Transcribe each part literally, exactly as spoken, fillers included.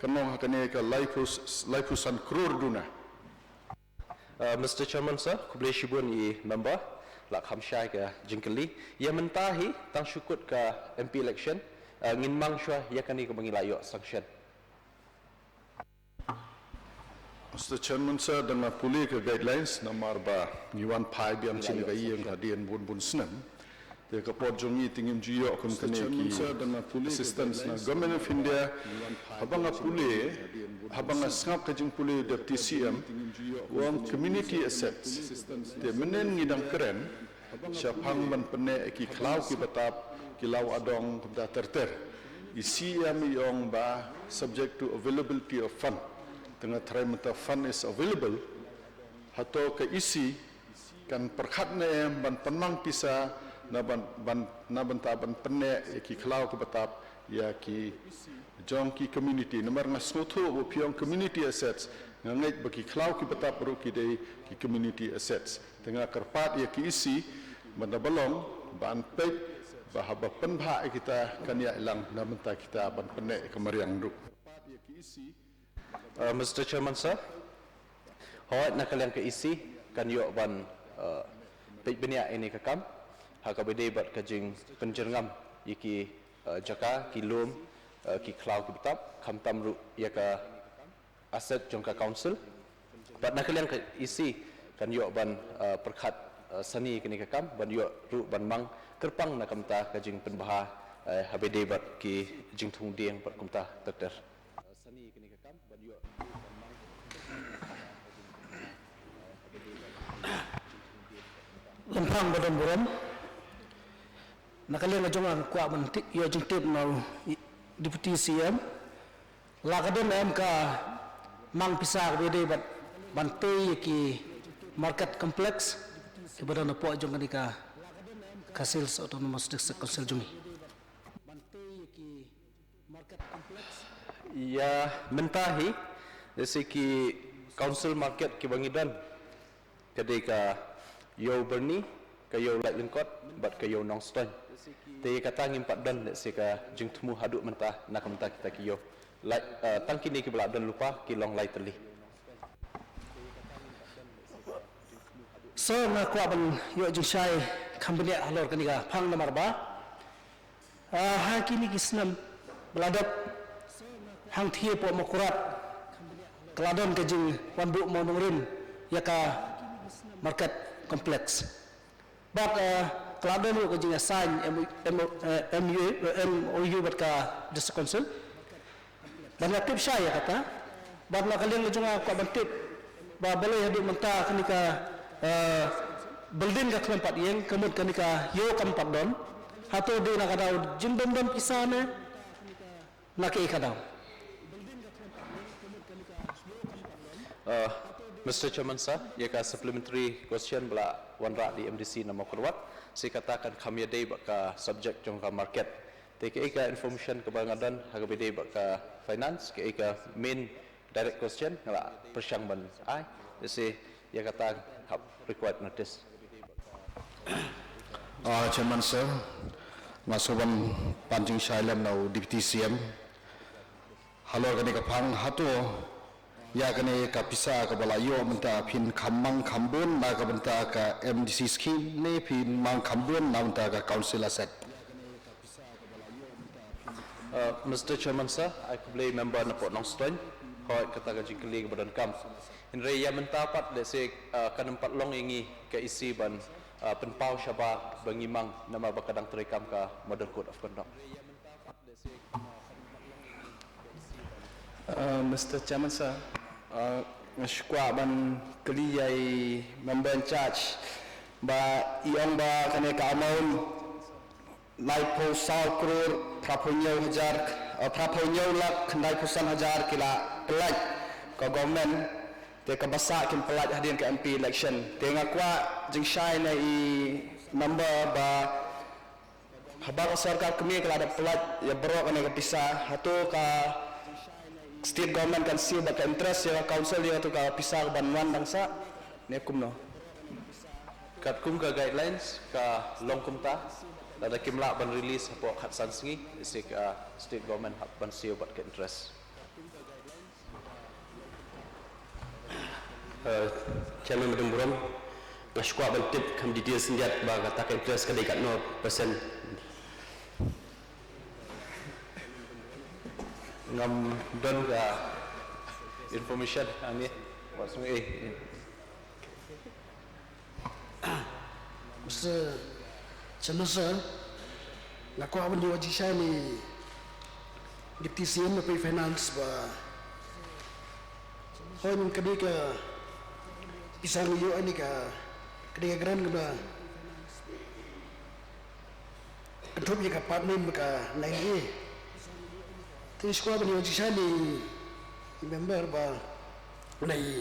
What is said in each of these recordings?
Kan long ha kane ka laiphew, laiphew san crore duna. Uh, Mister Chairman Sir, khublei shibun i member la kham shai ka jingkylli. Ïa mynta hi tang shu kut ka M P election, uh, ngin mang shuwa ïa kane kaba ngi la ïoh sanction. Mister Chairman Sir, da nga pule ka guidelines namar ba ngi wan phai biang sha kane ka ïing hadien bun bun snem. Te ka por jong ngi te ngim ju ïoh kum kane ki assistance na Government of India. Haba nga pule, haba nga sngap ka jingpule u Deputy C M, u ong community assets. Te mynnin ngi dang kren shaphang ban pynneh ki khlaw ki btap, ki law adong kumta ter ter. I C M i ong ba subject to availability of fund. Te nga tharai mynta fund is available. Hato ka E C kan pyrkhat ne em ban pynmang pisa na ban, ban, na bynta ban pynneh ïa ki khlaw ki btap ïa ki jong ki community. Namar nga sngewthuh ba phi ong community assets, nga ngeit ba ki khlaw ki btap ruh ki dei ki community assets. Te nga kyrpad ïa ki E C ban da ba long ban peit ba haba pynbha ïa kita kan ïalang na bynta kita ban pynneh ïa ka mariang ruh. Uh, Mister Chairman Sir, hooid na ka liang ka E C kan ïoh ban, uh, peit bniah ïa kane ka kam ha kaba ïadei bad ka jingpynjyrngam ïa ki, uh, jaka, ki lum, uh, ki khlaw ki btap, khamtam ruh ïa ka asset jong ka council. Bad na ka liang ka E C kan ïoh ban, uh, pyrkhat, uh, sani ïa kane ka kam, ban ïoh ruh ban mang kyrpang na ka bynta ka jingpynbha, uh, ha kaba ïadei bad ki jingthung dieng bad kumta ter ter. Lymphang ba don burom. Na ka liang ka jong nga nga kwah ban tip, ïoh jingtip na u Deputy C M. La ka don em ka mang pisa kaba ïadei bad ban tei ïa ki market complex kiba don hapoh jong kane ka, ka Khasi Hills Autonomous District Council jong ngi. Ïa mynta hi, jaiñ ki council market kiba ngi don, ka dei ka Ïew Byrni, ka Ïew Laitlyngkot bad ka Ïew Nongstoiñ. Te ïa kata ngim pat don jaiñ ka jingthmu haduh mynta na ka bynta kita ki ïew. Lai, eh, tang kine kiba la don lypa ki long lai tylli. So nga kwah ban ïoh jingshai kham bniah halor kane ka phang namar ba, ah, ha kine ki snem ba la dep hangthie hapoh Mawkyrwat ka la don ka jingwan buh mawnongrim ïa ka market complex. Bad, eh, ka la don ruh ka jingïasain M O U, M O U, eh, M O U, eh, M O U bad ka District Council. Bad nga tip shai ïa kata. Bad na ka liang ka jong nga kwah ban tip ba balei haduh mynta kane ka, eh, building ka khlem pat ïeng, ka mut kane ka ïew kam pat don. Hato dei na ka daw jingdon don pisa ne na kaei ka daw? Uh, Mister Chairman Sir, ïa ka supplementary question ba la wanrah da i M D C na Mawkyrwat, sa kata kan kham ïadei bad ka subject jong ka market. Te kaei ka information kaba nga don ha kaba ïadei bad ka finance, kaei ka main direct question nga la pyrshang ban ai. Te sa ïa kata hap required notice. Ah, Chairman Sir, nga sngewbha ban pan jingshai lem na u Deputy C M. Halor kane ka phang, hato ïa kane ka pisa kaba la ïoh mynta phin kham mang kham bun na ka bynta ka M D C scheme ne phin mang kham bun na bynta ka council asset? Uh, Mister Chairman Sir, ai khublei member na pdeng Nongstoiñ. Hooid, kata ka jingkylli kaba donkam. Hynrei ïa mynta pat, let's say, uh, kan ym pat long ïa ngi ka E C ban, uh, pynpaw shabar ba ngi mang namar ba ka dang treikam ka Model Code of Conduct. Uh, Mister Chairman Sir, uh, nga shu kwah ban kylli ïa i member in charge ba i ong ba kane ka amount laiphew saw klur phraphew hynñiew hajar, uh, phraphew hynñiew lak khyndaiphew san hajar ki la pyllait ka government, te kaba sah kin pyllait hadien ka M P election. Te nga kwah jingshai na i member ba haba ka sorkar kmie ka la dep pyllait ïa baroh kane ka pisa, hato ka state government kan siew bad ka interest ïa ka council ïa kato ka pisa kaban wan dang sah ne kumno? Katkum ka guidelines ka long kumta, lada kim lah ban release hapoh khatsan sngi, sa ka state government hap ban siew bad ka interest. Uh, Chairman Madan Burom, nga shu kwah ban tip kham details khyndiat ba kata ka interest ka dei katno percent. Ngam don ka information ani wat sung eh. Mister Chairman sir, nga kwah ban ïoh jingshai na i Deputy C M bad i Finance ba hooid ka dei ka pisa ngi ïoh ani ka, ka dei ka grant kaba kynthup ïa ka part nine bad ka nine A. Te nga shu kwah ban ïoh jingshai na i member ba na i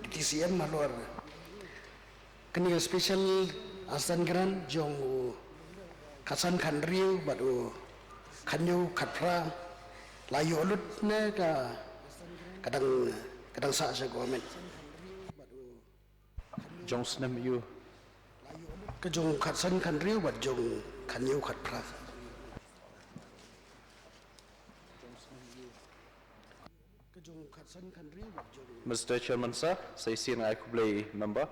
Deputy C M halor kane ka special assistance grant jong u khatsan khathynriew bad u khathynñiew khatphra la ïoh lut ne ka, ka dang, ka dang sah sha government. Jong snem ïa u. Ka jong khatsan khathynriew bad jong khathynñiew khatphra. Ka jong khatsan khathynriew bad jong Mister Chairman sir, sa shisien nga ai khublei member.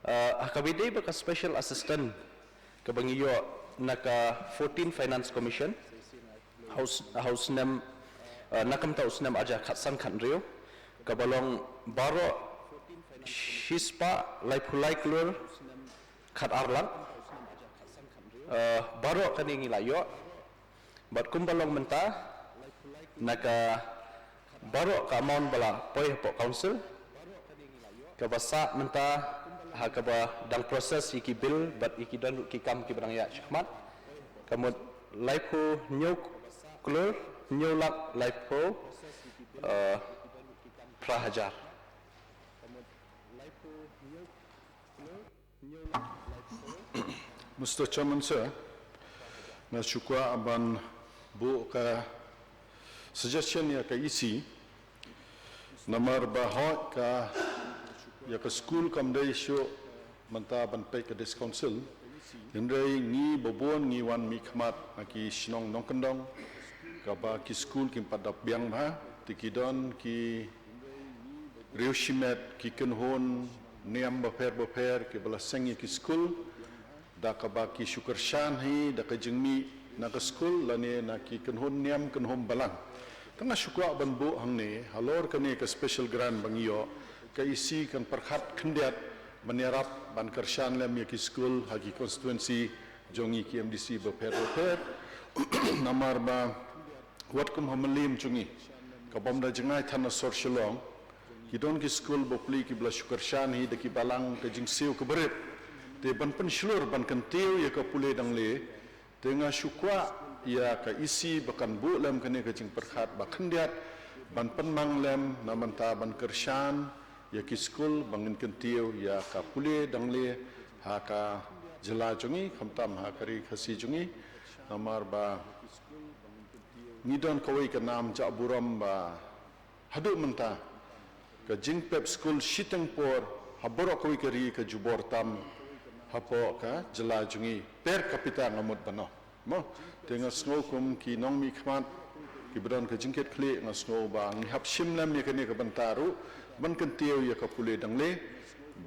Uh, ha kaba ïadei bad ka special assistant kaba ngi ïoh na ka fourteen Finance Commission ha u s-, ha u snem, uh, na ka bynta u snem ar hajar khatsan khathynriew, kaba long baroh shispah laiphew lai klur khatar lak. Uh, baroh kane ngi la ïoh. Bad kumba long mynta, na ka baroh ka amount ba la poi hapoh council, kaba sah mynta ha kaba dang process ïa ki bill bad ïa ki don ruh ki kam kiba dang ïaid shakhmat, ka mut laiphew hynñiew klur hynñiew lak laiphew, eh, phra hajar. Mister Chairman sir, nga shu kwah ban buh ka suggestion ïa ka E C, namar ba hooid ka, ïa ka skul kam dei shuh mynta ban peit ka District Council, hynrei ngi babun ngi wan mihkhmat ha ki shnong nongkyndong kaba ki skul kim pat dap biang bha, te ki don ki riewshimet, ki kynhun niam bapher bapher kiba la seng ïa ki skul, da kaba ki shu kyrshan hi da ka jingmih na ka skul lane na ki kynhun niam kynhun balang. Te nga shu kwah ban buh hangne halor kane ka special grant ba ngi ïoh, ka E C kan pyrkhat khyndiat ban ïarap ban kyrshan lem ïa ki skul ha ki constituency jong ngi ki M D C bapher bapher. Namar ba wat kum ha Mylliem jong ngi, ka bym da jngai than na sor Shillong, ki don ki skul bapli kiba la shu kyrshan hi da ki balang, ka jingsiew kaba rit. Te ban pynshlur ban kyntiew ïa ka pule dang le, te nga shu kwah ïa ka E C ba kan buh lem kane ka jingpyrkhat ba khyndiat ban pynmang lem na mynta ban kyrshan ïa ki skul ba ngin kyntiew ïa ka pule dang le ha ka jylla jong ngi, khamtam ha ka Ri Khasi jong ngi. Namar ba ngi don kawei ka nam jahburom ba haduh mynta ka jingpep skul shiteng por ha baroh kawei ka ri ka jubor tam hapoh ka jylla jong ngi per capita nga mut ba noh. Mo, te nga sngew kum ki nongmihkhmat kiba don ka jingkitkhlieh, nga sngew ba ngi hap shim lem ïa kane ka bynta ruh ban kyntiew ïa ka pule dang le,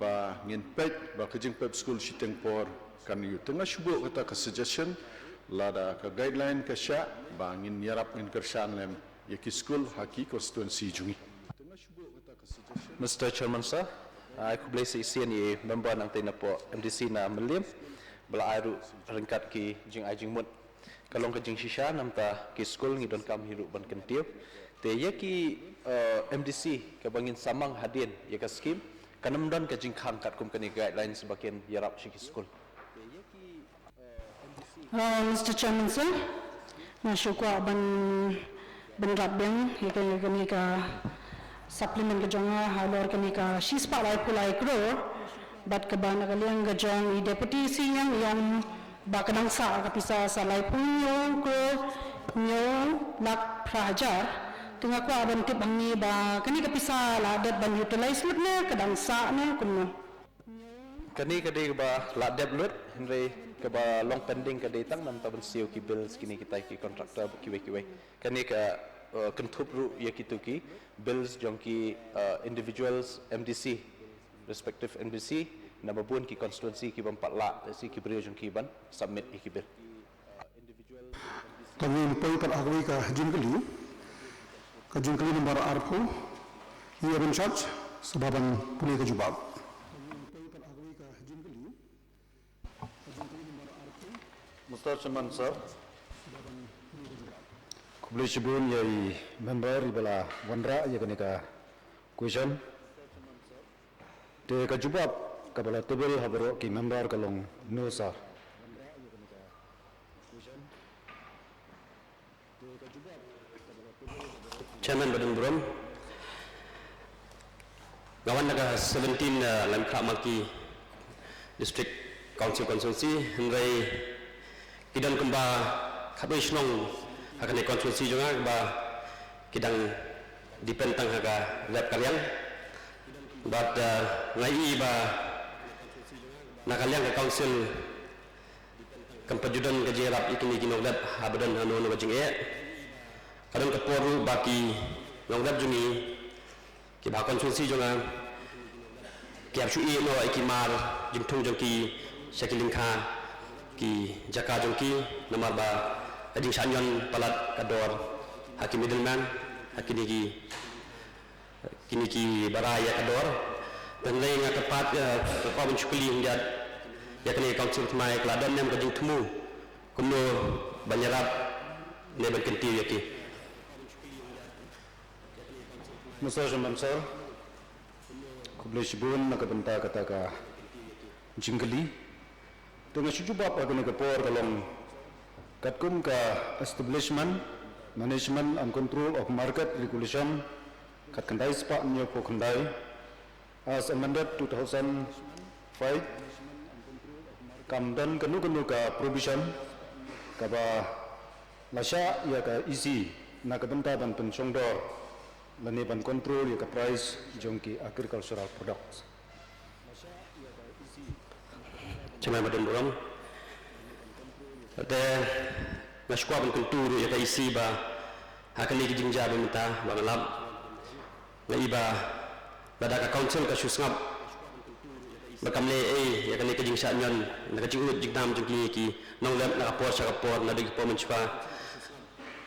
ba ngin peit ba ka jingpep skul shiteng por kan ïoh. Te nga shu buh kata ka suggestion, lada ka guideline ka shah, ba ngin ïarap ngin kyrshan lem ïa ki skul ha ki constituency jong ngi. Mister Chairman sir, ai khublei sa shisien ïa i member nangtei napoh M D C na Mylliem ba la ai ruh ryngkat ki jingai jingmut. Ka long ka jingshisha namar ki skul ngi donkam hi ruh ban kyntiew. Te ïa ki, eh, M D C kaba ngin samang hadien ïa ka skim, kan ym don ka jingkhang katkum kane ka guidelines ba kin ïarap sha ki skul. Uh, Mister Chairman sir, nga shu kwah ban, ban rap biang ïa ka, kane ka supplement ka jong nga halor kane ka shispah laiphew lai klur, bad kaba na ka liang ka jong i Deputy C M i ong ba ka dang sah ka pisa sa laiphew hynñiew klur hynñiew lak phra hajar. Te nga kwah ban tip hangne ba kane ka pisa la dep ban utilize lut ne ka dang sah ne kumno? Kane ka dei kaba la dep lut, hynrei kaba long pending ka dei tang namar ban siew ki bills kine kitai ki contractor kiwei kiwei. Kane ka, uh, kynthup ruh ïa kitu ki bills jong ki, uh, individuals M D C respective M D C, na ba bun ki constituency ki bym pat lah, te shi ki briew jong ki ban submit ïa ki bill. Tang ïa poi pat ha kawei ka jingkylli, ka jingkylli number arphew, ïa ban charge, sngewbha ban pule ka jubab. Mister Chairman Sir, khublei shibun ïa i member iba la wanrah ïa kane ka question. Te ka jubab kaba la tbit ha baroh ki member ka long no sir. Chairman ba don burom. Nga wan na ka seventeen, uh, Laitumkhrah Malki District Council Constituency, hynrei ki don kumba khatwei shnong ha kane constituency jong nga ba ki dang depend tang ha ka rep ka riang. Bad, uh, nga i ba na ka liang ka council kam pat ju don ka jingïarap ïa kine ki nongrep haba don hano hano ka jingeh. Ka don ka por ruh ba ki nongrep jong ngi kiba ha constituency jong nga ki hap shu ïeh noh ïa ki mar jingthung jong ki sha ki lyngkha ki jaka jong ki, namar ba ka jingshah ñion palat ka dor ha ki middleman, ha kine ki kine kiba rai ïa ka dor. Te hynrei nga kyrpad, eh, ka kwah ban shu kylli khyndiat ïa kane ka council thymmai, ka la don ne em ka jingthmu kumno ban ïarap ne ban kyntiew ïa ki? Mister Chairman Sir, khublei shibun na ka bynta kata ka jingkylli. Te nga shu jubab ha kane ka por ka long katkum ka Establishment, Management and Control of Market Regulation khatkhyndai spah hynñiewphew khyndai as amended two thousand five, kam don kano kano ka provision kaba la shah ïa ka E C na ka bynta ban pynshongdor lane ban control ïa ka price jong ki agricultural products. Chairman ba don burom. Te nga shu kwah ban kyntu ruh ïa ka E C ba ha kane ka jingjia ba mynta ba nga lap, nga i ba lada ka council ka shu sngap ba kam leh ei ïa kane ka jingshah ñion na ka jingud jingdam jong kine ki nongrep na ka por sha ka por, naduh ki por mynshwa,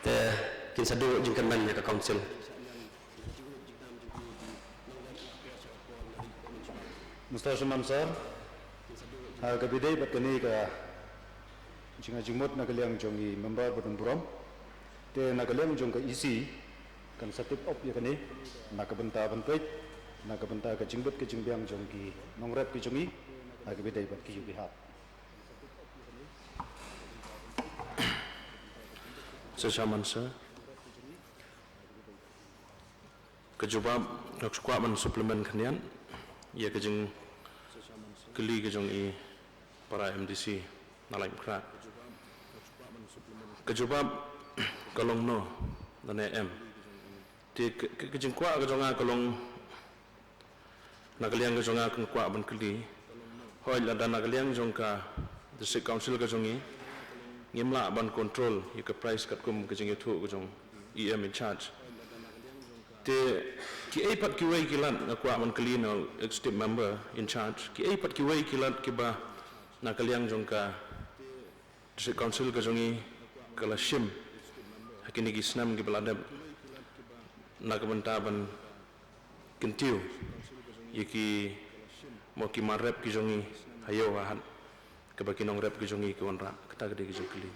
te kin sa duh jingkyrmen ïa ka council. Mister Chairman Sir, ha kaba ïadei bad kane ka jingmut na ka liang jong i member ba don burom, te na ka liang jong ka E C kan sa tip op ïa kane na ka bynta ban peit na ka bynta ka jingbit ka jingbiang jong ki nongrep ki jong i ha kaba ïadei bad ki U P hub. Mister Chairman Sir, ka jubab, nga kwah ban supplement khyndiat ïa ka jingkylli ka jong i para M D C na Laitumkhrah. Ka jubab ka long no, lane em. Te ka, ka, ka jingkwah ka jong nga ka long, na ka liang ka jong nga kan kwah ban kylli. Hooid, lada na ka liang jong ka District Council ka jong ngi, ngim lah ban control ïa ka price katkum ka jingïathuh ka jong E M in charge. Te kiei pat kiwei ki lad, nga kwah ban kylli na u Executive Member in charge, kiei pat kiwei ki lad kiba na ka liang jong ka District Council ka jong ngi ka la shim ha kine ki snem kiba la dep na ka bynta ban kyntiew ïa ki mo ki mar rep ki jong ngi ha ïew ha hat, kaba ki nongrep ki jong ngi ki wanrah? Kata ka dei ka jingkylli.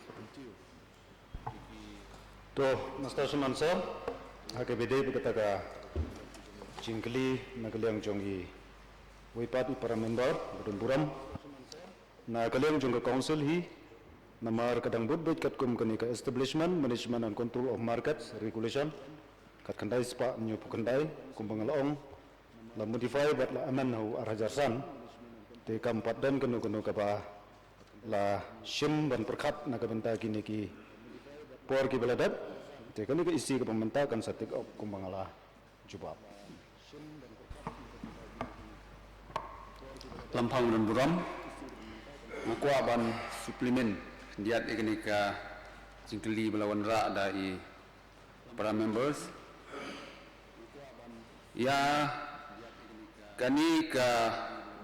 To, Mister Chairman Sir, ha kaba ïadei bad kata ka jingkylli na ka liang jong iwei pat i para member ba don burom, na ka liang jong ka council hi, namar ka dang bud beit katkum kane ka Establishment, Management and Control of Markets Regulation khatkhyndai spah hynñiewphew khyndai, kumba nga la ong, la modify bad la amend ha u ar hajar san. Te kam pat don kano kano kaba la shim ban pyrkhat na ka bynta kine ki por kiba la dep. Te kane ka E C kaba mynta kan sa take up kumba nga la jubab. Lyngba u don burom, nga kwah ban supplement khyndiat ïa kane ka jingkylli ba la wanrah da i para members. Ïa Kane ka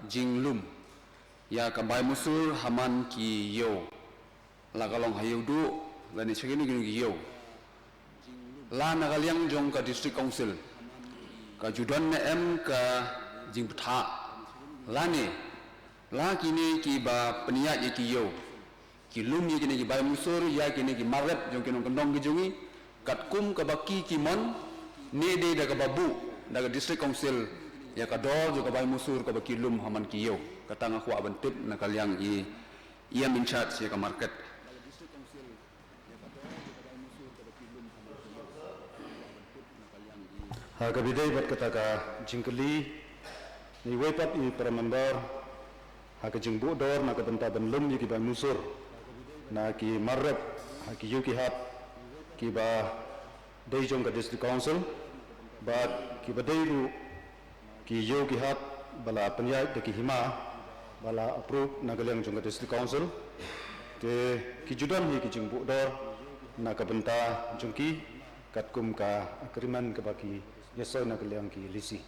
jinglum ïa ka bai musur ha man ki ïew, la ka long ha Ïewduh lane sha kino kino ki ïew, la na ka liang jong ka District Council, ka ju don ne em ka jingbthah, lane la kine kiba pynïaid ïa ki ïew, ki lum ïa kine ki bai musur, ïa kine ki mar rep jong ki nongkyndong ki jong ngi, katkum kaba ki ki mon, ne dei da kaba buh da ka District Council ïa ka dor jong ka bai musur kaba ki lum ha man ki ïew? Kata nga kwah ban tip na ka liang i E M in charge ïa ka market. Ha kaba ïadei bad kata ka jingkylli na iwei pat i para member, ha ka jingbuh dor na ka bynta ban lum ïa ki bai musur na ki mar rep ha ki ïew ki hat kiba dei jong ka District Council, bad kiba dei ruh ki ïew ki hat ba la pynïaid da ki hima ba la approve na ka liang jong ka District Council, te ki ju don hi ki jingbuh dor na ka bynta jong ki katkum ka agreement kaba ki ïasoi na ka liang ki lisi.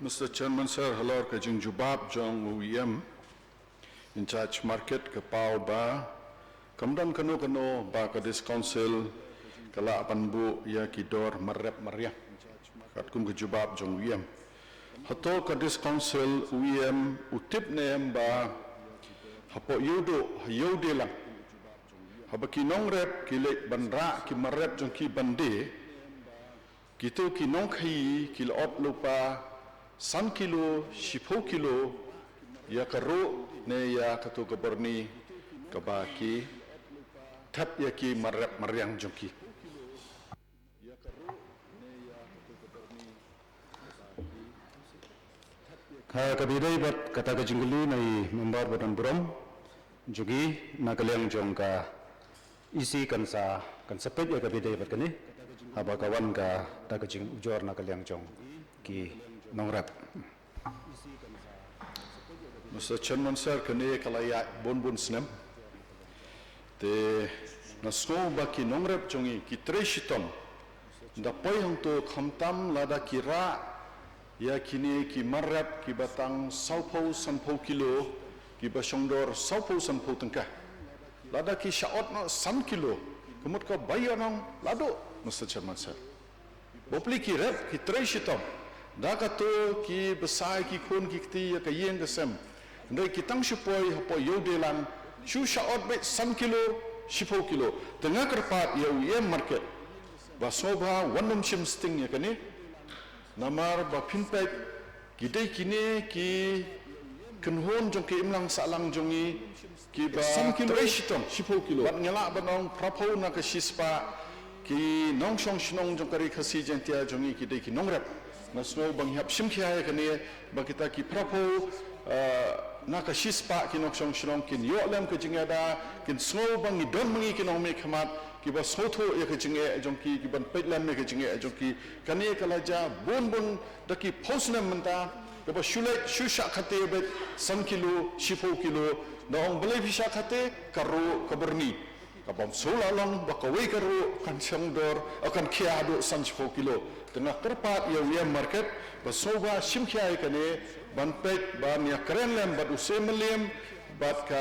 Mister Chairman Sir, halor ka jingjubab jong u E M in charge market, ka paw ba kam don kano kano ba ka District Council ka lah ban buh ïa ki dor mar rep mar riang, katkum ka jubab jong u E M. Hato ka District Council, u E M u tip ne em ba hapoh Ïewduh, ha Ïewdeilang, haba ki nongrep ki leit ban rah ki mar rep jong ki ban die, kito ki nongkhaïi ki la ot lypa san kilo, shiphew kilo ïa ka ruh ne ïa kato ka byrni kaba ki thep ïa ki mar rep mar riang jong ki. Ha kaba ïadei bad kata ka jingkylli na i member ba don burom jong ngi, na ka liang jong ka E C kan sa, kan sa peit ïa kaba ïadei bad kane haba ka wan kata ka jingujor na ka liang jong ki nongrep. Mister Chairman Sir, kane ka la ïaid bun bun snem. Te nga sngew ba ki nongrep jong ngi ki trei shitom da poi hangto, khamtam lada ki rah ïa kine ki mar rep kiba tang sawphew sanphew kilo, kiba shong dor sawphew sanphew tyngka. Lada ki shah ot noh san kilo, ka mut ka bai ïa nong la duh, Mister Chairman Sir. Bapli ki rep, ki trei shitom da kato, ki bsa ïa ki khun ki kti, ïa ka ïing ka sem. Hynrei ki tang shu poi hapoh Ïewdeilang, shu shah ot beit san kilo, shiphew kilo. Te nga kyrpad ïa u E M market ba sngewbha wan nym shim sting ïa kane. Namar ba phin peit, ki dei kine ki kynhun jong ki imlang sahlang jong ngi, kiba san kilo, trei shitom, shiphew kilo. Bad nga lah ban ong phraphew na ka shispah ki nongshong shnong jong ka Ri Khasi Jaiñtia jong ngi ki dei ki nongrep. Nga sngew ba ngi hap shim khia ïa kane, ba kita ki phraphew, eh, na ka shispah ki nongshong shnong kin ïoh lem ka jingïada, kin sngew ba ngi don ma ngi ki nongmihkhmat kiba sngewthuh ïa ka jingeh jong ki, kiban peit lem ïa ka jingeh jong ki. Kane ka la jia bun bun da ki phew snem mynta, kaba shu leit shu shah khate beit san kilo, shiphew kilo, da ong balei phi shah khate, ka ruh ka byrni. Ka bym shu la long ba kawei ka ruh kan shong dor, eh, kan khia haduh san shiphew kilo. Te nga kyrpad ïa u E M market ba sngewbha shim khia ïa kane, ban peit ban ïakren lem bad u Seiñ Mylliem bad ka,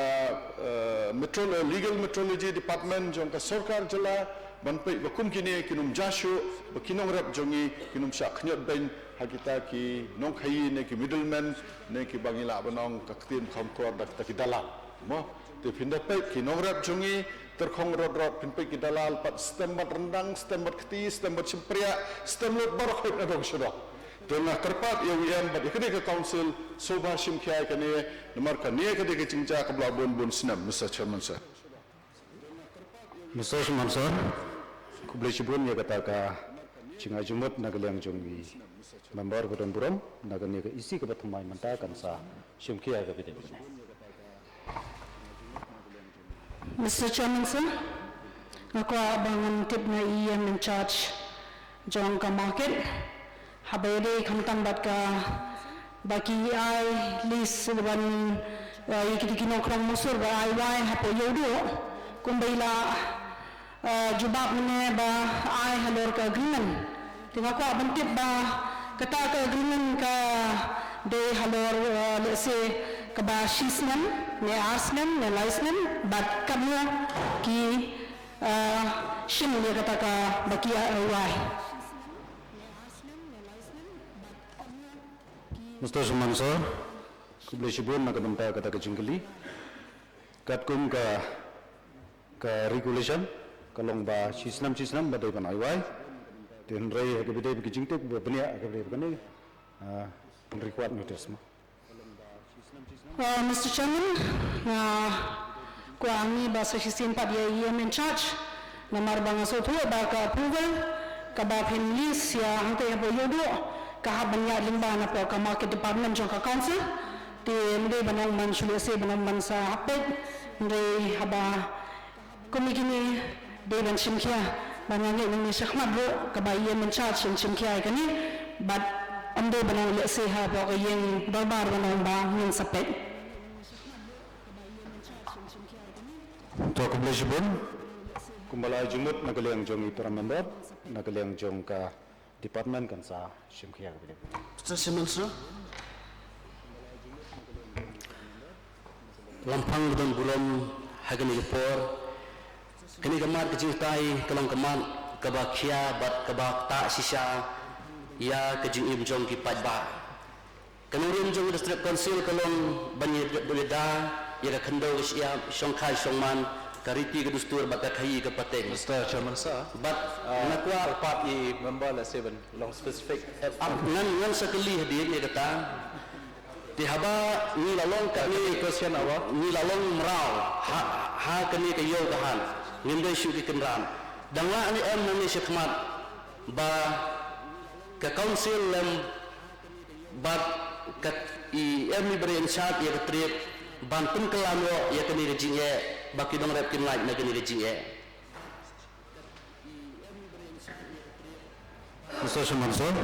eh, Metrolo-, Legal Metrology Department jong ka sorkar jylla, ban peit ba kum kine kin ym jia shuh, ba ki nongrep jong ngi kin ym shah khñiot beiñ ha kita ki nongkhaïi ne ki middleman, ne kiba ngi lah ban ong ka ktien kham kor da kita ki dalal. Mo, te phin da peit ki nongrep jong ngi, tyrkhong rot rot, phin peit ki dalal pat stem bad ryndang, stem bad kti, stem bad shympriah, stem lut baroh khoit na dong sha dong. Te nga kyrpad ïa u E M bad ïa kane ka council, sngewbha shim khia ïa kane, namar kane ka dei ka jingjia kaba la bun bun snem, Mister Chairman Sir. Mister Chairman Sir, khublei shibun ïa kata ka jingai jingmut na ka liang jong i member ba don burom, na kane ka E C kaba thymmai mynta kan sa shim khia ïa kaba ïadei bad kane. Mister Chairman Sir, nga kwah ba ngan tip na i E M in charge jong ka market, haba ïadei khamtam bad kaba ki ai lease ban, eh, ïa kito ki nongkhrong musur ba ai wai hapoh Ïewduh, kumba i la Uh, jubab mynne ba ai halor ka agreement. Te nga kwah ban tip ba kata ka agreement ka dei halor, uh, let's say, kaba shi snem ne ar snem ne lai snem, bad katno ki, uh, shim ïa kata kaba ki ai wai. Mister Shyam Mansor, khublei shibun na ka bynta kata ka jingkylli. Katkum ka, ka regulation ka long ba shi snem shi snem ba dei ban ai wai. Te hynrei ha kaba dei ba ki jingtip ba bniah ha kaba dei ba kane, ah, required notice mo. Uh, Mister Chairman, nga kwah hangne ba sa shisien pat ïa E M in charge, namar ba nga sngewthuh ba ka approval kaba phin release ïa hangtei hapoh Ïewduh ka hap ban ïaid lyngba napoh ka market department jong ka council. Te ym dei ban ong ban shu lehse ban ong ban sa hap peit, hynrei haba kum ïa kine dei ban shim khia, ba nga ngeit nangne shakhmat ruh kaba E M in charge yn shim khia ïa kane, bad ym dei ban ong lehse hapoh ka ïing dorbar ban ong ba ngin sa peit. To, khublei shibun. Kumba la jingmut na ka liang jong i para member, na ka liang jong ka department kan sa shim khia ka bynta. Mister Chairman sir, lampang ba don burom ha kane ka por, kane ka mat ka jinghikai ka long ka mat kaba khia bad kaba ktah shisha ïa ka jingim jong ki paidbah. Ka nongrim jong ka District Council ka long ban ïa da ïa ka khyndew ka shyiap, shongkha shongman, ka riti ka dustur bad ka khaïi ka pateng. Mister Chairman sir, bad, ah, nga kwah pat i member lehse ban long specific. Ah, ngan, ngan sa kylli hadien ïa kata. Te haba ngi la long kane question, haba ngi la long mraw ha, ha kane ka ïew ka hat, ngim dei shuh ki kynran. Dang lah ne em nangne shakhmat ba ka council lem bad ka E M i ba dei in charge ïa ka trade ban pynkylla noh ïa kane ka jingeh ba ki nongrep kin lait na kane ka jingeh. Mister Shyam Mansor,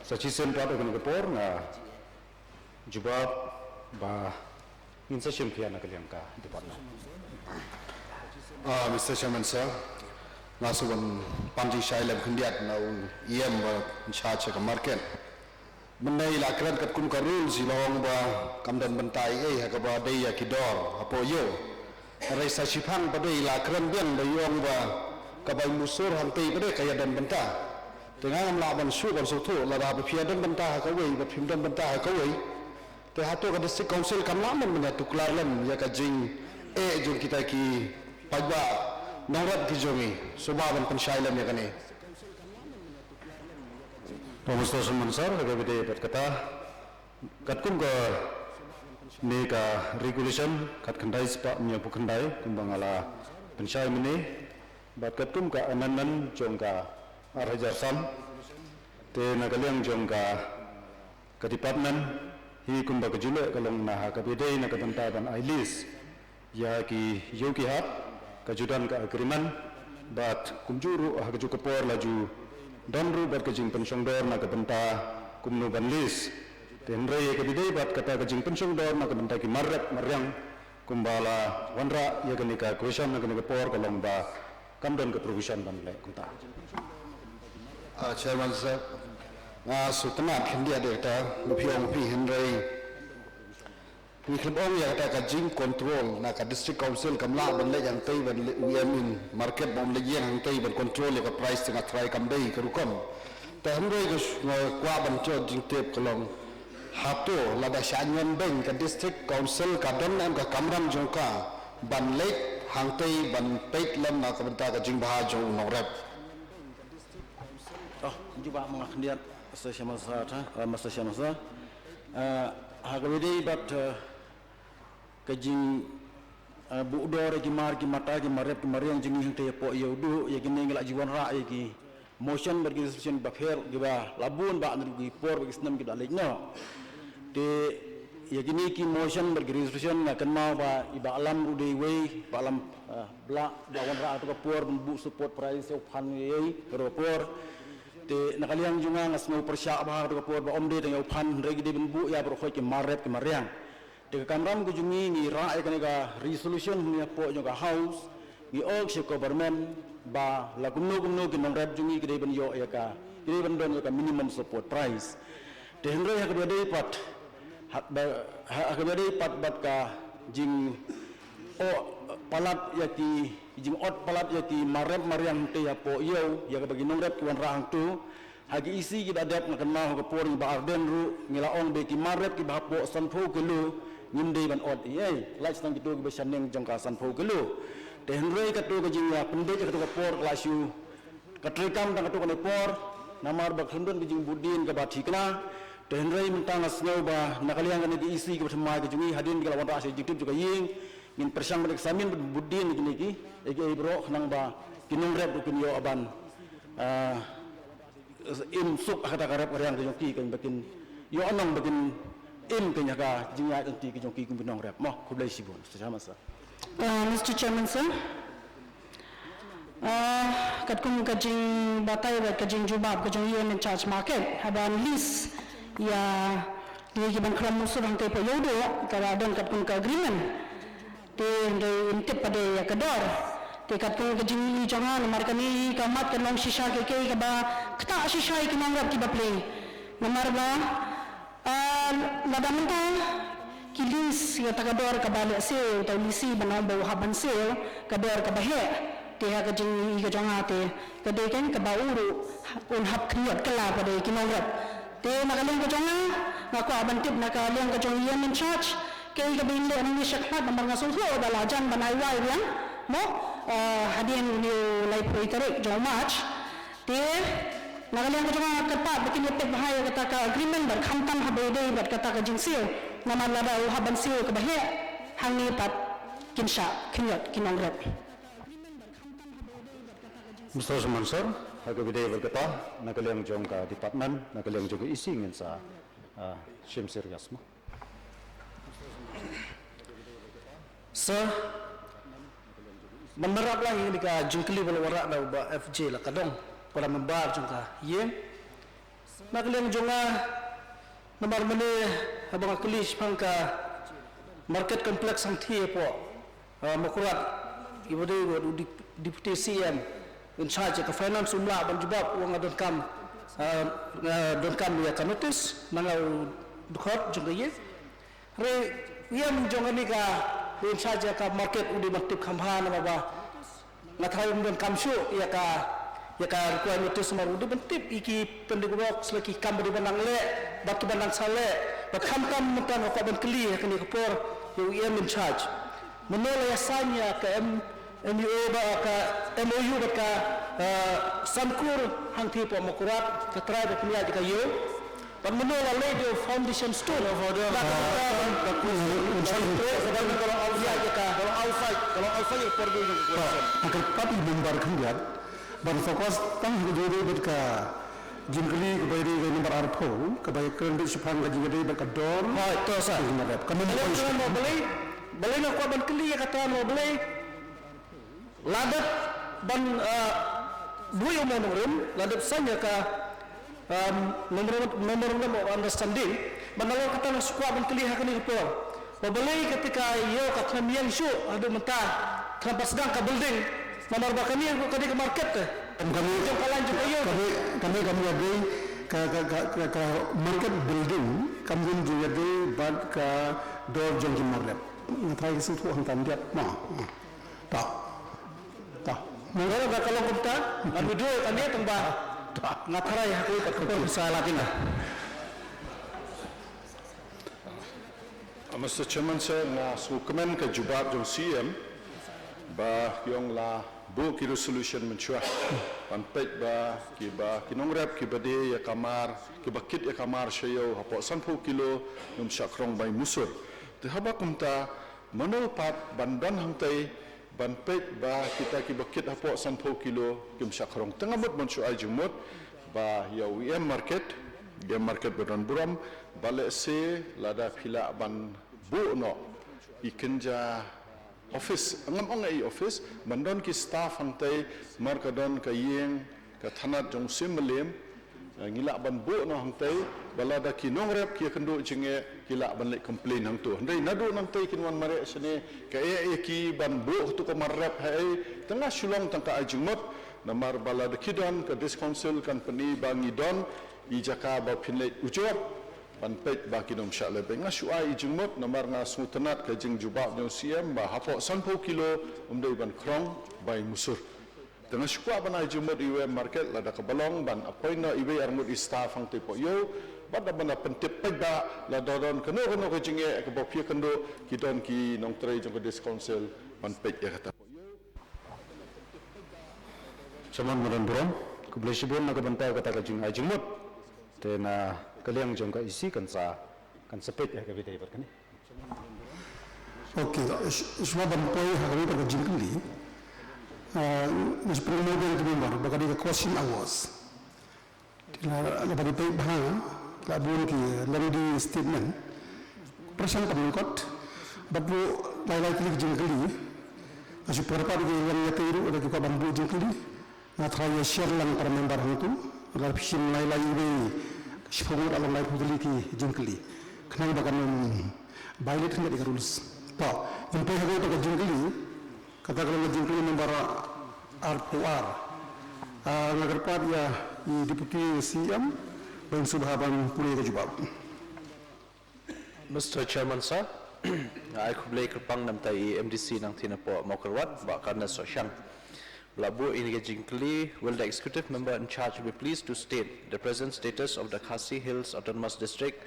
sa shisien pat ha kane ka por nga jubab ba ngin sa shim khia na ka liang ka department. Ah, Mister Chairman sir, nga shu ban pan jingshai lem khyndiat na u E M ba in charge ka market. Mynne i la kren katkum ka rules i la ong ba kam don bynta ei ei ha kaba dei ïa ki dor hapoh ïew. Hynrei sa shiphang pat de i la kren biang ba i ong ba kaba i musur hangtei pat de ka ïa don bynta. Te nga ngam lah ban shu ban sngewthuh lada haba phi ïa don bynta ha kawei bad phim don bynta ha kawei. Te hato ka District Council kam lah ban ïa tuklar lem ïa ka jingeh jong kita ki paidbah nongrep ki jong ngi, sngewbha ban pynshai lem ïa kane. To Mister Shyam Mansor, ha kaba ïadei bad kata, katkum kane ka regulation khatkhyndai spah hynñiewphew khyndai kumba nga la pynshai mynne, bad katkum ka amendment jong ka ar hajar san, te na ka liang jong ka, ka department, hi kumba ka ju leh ka long na ha kaba ïadei na ka bynta ban ai lease ïa ki ïew ki hat, ka ju don ka agreement, bad kumjuh ruh ha kajuh ka por la ju don ruh bad ka jingpynshongdor na ka bynta kumno ban lease. Te hynrei ha kaba ïadei bad kata ka jingpynshongdor na ka bynta ki mar rep mar riang, kumba la wanrah ïa kane ka question ha kane ka por ka long ba kam don ka provision ban leh kumta. Ah, Chairman sir, nga sngewtynnat khyndiat ïa kata, ba phi ong phi, hynrei ngi khlem ong ïa kata ka jingcontrol na ka District Council kam lah ban leit hangtei ban leit, u E M in market ban leit ïeng hangtei ban control ïa ka price, te nga tharai kam dei ka rukom. Te hynrei ka sh-, nga kwah ban jot jingtip ka long, hato lada shah ñion beiñ ka District Council ka don em ka kamram jong ka ban leit hangtei ban peit lem na ka bynta ka jingbha jong u nongrep? Oh, jubab ma nga khyndiat, Mister Shyam Mansor, eh, Mister Shyam Mansor. Eh, ha kaba ïadei bad, eh, ka jing, eh, buh dor ïa ki mar ki mata, ki mar rep ki mar riang jong ngi hangtei hapoh Ïewduh, ïa kine ngi la ju wanrah ïa ki motion bad ki resolution bapher kiba la bun bha naduh ki por bad ki snem kiba la leit noh. Te ïa kine ki motion bad ki resolution nga kynmaw ba i Bah Alam ruh dei iwei, Bah Alam, eh, Blah, ba wanrah ha kato ka por ban buh support price ïa u phan ïa i, ha kato ka por. Te na ka liang jong nga, nga sngew pyrshah bha ha kato ka por ba ym dei tang ïa u phan, hynrei ki dei ban buh ïa baroh khoit ki mar rep ki mar riang. Te ka kamram ka jong ngi, ngi rah ïa kane ka resolution hangne hapoh jong ka House, Ngi ong sha government ba la kumno kumno ki nongrep jong ngi ki dei ban ïoh ïa ka, ki dei ban don ïa ka minimum support price. Te hynrei ha kaba dei pat, ha ba, ha kaba dei pat bad ka jing o palat ïa ki, jing ot palat ïa ki marep mariang te hapoh ïew, ïa kaba ki nongrep ki wanrah hangto. Ha ki E C kiba dep nga kynmaw ha ka por ngi ba Ardent ruh ngi la ong ba ki marep kiba hapoh sanphew kilo ngim dei ban ot ei ei, lait tang kito kiba shaneng jong ka sanphew kilo. Te hynrei kato ka jingïapynbeit ha kato ka por ka la shu, ka treikam tang kato kane por, namar ba ka khyndew ka jingbud dien kaba thikna. Te hynrei mynta nga sngew ba na ka liang kane ka E C kaba thymmai ka jong ngi hadien ka la wanrah sha jingtip jong ka ïing, ngin pyrshang ban examine ban bud dien kine ki, ei ei baroh khnang ba ki nongrep ruh kin ïoh ban, ah, im suk ha kata ka rep ka riang ka jong ki, kan ba kin ïoh nong ba kin im kan ha ka jingïaid lynti ka jong ki kum ki nongrep. Mo, khublei shibun. Sa sha masa. Uh, Mister Chairman, sir. Uh, katkum ka jingbatai bad ka jingjubab ka jong E M in charge market, haba list ïa ngi ki ban khlem musur hangtei poh Ïewduh, ka la don katkum ka agreement. Te hynrei ym tip pat de ïa ka dor. Te katkum ka jingïohi jong nga, namar kane ka mat ka long shisha ka kei kaba ktah shisha ïa ki nongrep kiba plie. Namar ba, ah, lada mynta ki list ïa kata ka dor kaba lehse uta u lisi ba ong ba u hap ban siew ka dor kaba heh. Te ha ka jingïohi ka jong nga te ka dei kan kaba u ruh un hap khyndiat kylla pat de ïa ki nongrep. Te na ka liang ka jong nga, nga kwah ban tip na ka liang ka jong E M in charge, kaei kaba in leh nangne shakhmat, namar nga sngewthuh ba la jan ban ai wai biang, mo, eh, hadien une u laiphew tarik jong March. Te na ka liang ka jong nga, nga kyrpad ba kin ïa peit bha ïa kata ka agreement bad khamtam haba ïadei bad kata ka jingsiew, namar lada u hap ban siew kaba heh, hangne pat kin shah khyndiat ki nongrep. Mister Chairman, sir, ha kaba ïadei bad kata, na ka liang jong ka department, na ka liang jong ka E C ngin sa, ah, shim serious mo. Sir, ban marap lang ïa kane ka jingkylli ba la wanrah da u Bah F J Lakadong, para member jong ka ïing. Na ka liang jong nga, namar mynne haba nga kylli shaphang ka market complex hangthie hapoh, ah, Mawkyrwat, iba dei u Dep-, Deputy C M in charge ka finance um lah ban jubab, u ong nga donkam, ah, nga donkam ïa ka notice na nga u dkhot jong ka ïing. Hynrei u E M jong kane ka, u in charge ïa ka market u dei ban tip kham bha namar ba nga tharai um donkam shuh ïa ka, ïa ka required notice namar u dei ban tip ïa ki pending works la ki kam ba dei ban nang leh bad ki ban nang sa leh. Bad khamtam mynta nga kwah ban kylli ha kane ka por ïa u E M in charge. Mano la ïa sign ïa ka M, M O U bad ka, M O U bad ka, eh, Seiñraij hangthie hapoh Mawkyrwat, ka trai ba pynïaid ïa ka ïew. Bad mano la leh ïa u foundation stone? Hello, Father. Na ka, ah, ka, ka, ka, ka long outside, ka long outside, ka long outside ïa ka purview jong ka question. Nga kyrpad ïa u member khyndiat ban focus tang ha ka jingïadei bad ka jingkylli kaba ïadei ka number arphew, kaba ïakren beit shaphang ka jingïadei bad ka dor. Hooid, to sir. Ka number arphew. Balei, balei nga kwah ban kylli ïa kata, balei la dep ban, ah, buh ïa u memorandum, la dep sign ïa ka, um, memorandum, memorandum of understanding, bad nalor kata nga shu kwah ban kylli ha kane ka por ba balei kata ka ïew ka khlem ïeng shuh haduh mynta, khlem pat sdang ka building, namar ba kane ka dei ka market te. Em, kane, jong ka lain jong ka ïew. Kane, kane, kane ka dei ka, ka, ka, ka, ka market building, kam don jingïadei bad ka dor jong ki mar rep. Nga tharai ka sngewthuh hangta khyndiat. Ma. Ta. Ta. Mungkin ada kalau kita, ngan video kami tentang bah. Ta. Nga tharai ha kawei pat ka por sa la tinda. Ah, Mister Chairman, sir, nga sngewkmen ka jubab jong C M ba ki ong la buh ki resolution mynshuwa ban peit ba kiba ki nongrep kiba die ïa ka mar, kiba kit ïa ka mar sha ïew hapoh sanphew kilo ngim shah khrong bai musur. Te haba kumta, mano pat ban don hangtei ban peit ba kita kiba kit hapoh sanphew kilo kim shah khrong? Te nga mut ban shu ai jingmut ba ïa u E M market, E M market ba don burom, ba lehse lada phi lah ban buh noh i kynja office, ngam ong i office, ban don ki staff hangtei, mar ka don ka ïing ka thanat jong u Syiem Mylliem, eh, ngi lah ban buh noh hangtei, ba lada ki nongrep ki ïakynduh jingeh, ki lah ban leh complain hangto. Hynrei naduh nangtei kin wan mareh shane, ka eh ïa ki ban buh kato ka mar rep haei, te nga shu long tang ka ai jingmut, namar ba lada ki don ka District Council kan pyni ba ngi don i jaka ba phin leit ujor ban peit ba kin ym shah lehbeiñ. Nga shu ai i jingmut namar nga sngewtynnat ka jingjubab jong C M ba hapoh sanphew kilo ym dei ban khrong bai musur. Te nga shu kwah ban ai jingmut iwei market lada kaba long ban appoint noh iwei arngut i staff hangtei hapoh ïew, bad da ban da pyntip paidbah lada don kano kano ka jingeh kaba phi ïakynduh, ki don ki nongtrei jong ka District Council ban peit ïa kata. Chairman, madan burom, khublei shibun na ka bynta kata ka jingai jingmut. Te na ka liang jong ka E C kan sa, kan sa peit ïa kaba ïadei bad kane. Okay, to, sh-, shuwa ban poi ha kawei pat ka jingkylli. Ah, nga shu pynmong biang ïa ki member ba ka dei ka question hours. Te la, la ba ki peit bha, la bun ki lengthy statement. Pyrshang ban lyngkot, bad ruh lai lai tylli ki jingkylli. Nga shu pyrkhat ïa ki leng ïatei ruh, lada ki kwah ban buh jingkylli. Nga try ïa share lang para member hangtu, lada phi shim lai lai iwei, shiphew ngut, la long laiphew tylli ki jingkylli. Khnang ba kan ym violate khyndiat ïa ka rules. To, ngin poi ha kawei pat ka jingkylli, kata ka long ka jingkylli number arphew ar. Ah, nga kyrpad ïa i Deputy C M, ba in sngewbha ban pule ïa ka jubab. Mister Chairman sir, nga ai khublei kyrpang na ka bynta i M D C nangtei napoh Mawkyrwat, Bah Carnes Sohshang. Ba la buh ïa kane ka jingkylli, will the executive member in charge be pleased to state the present status of the Khasi Hills Autonomous District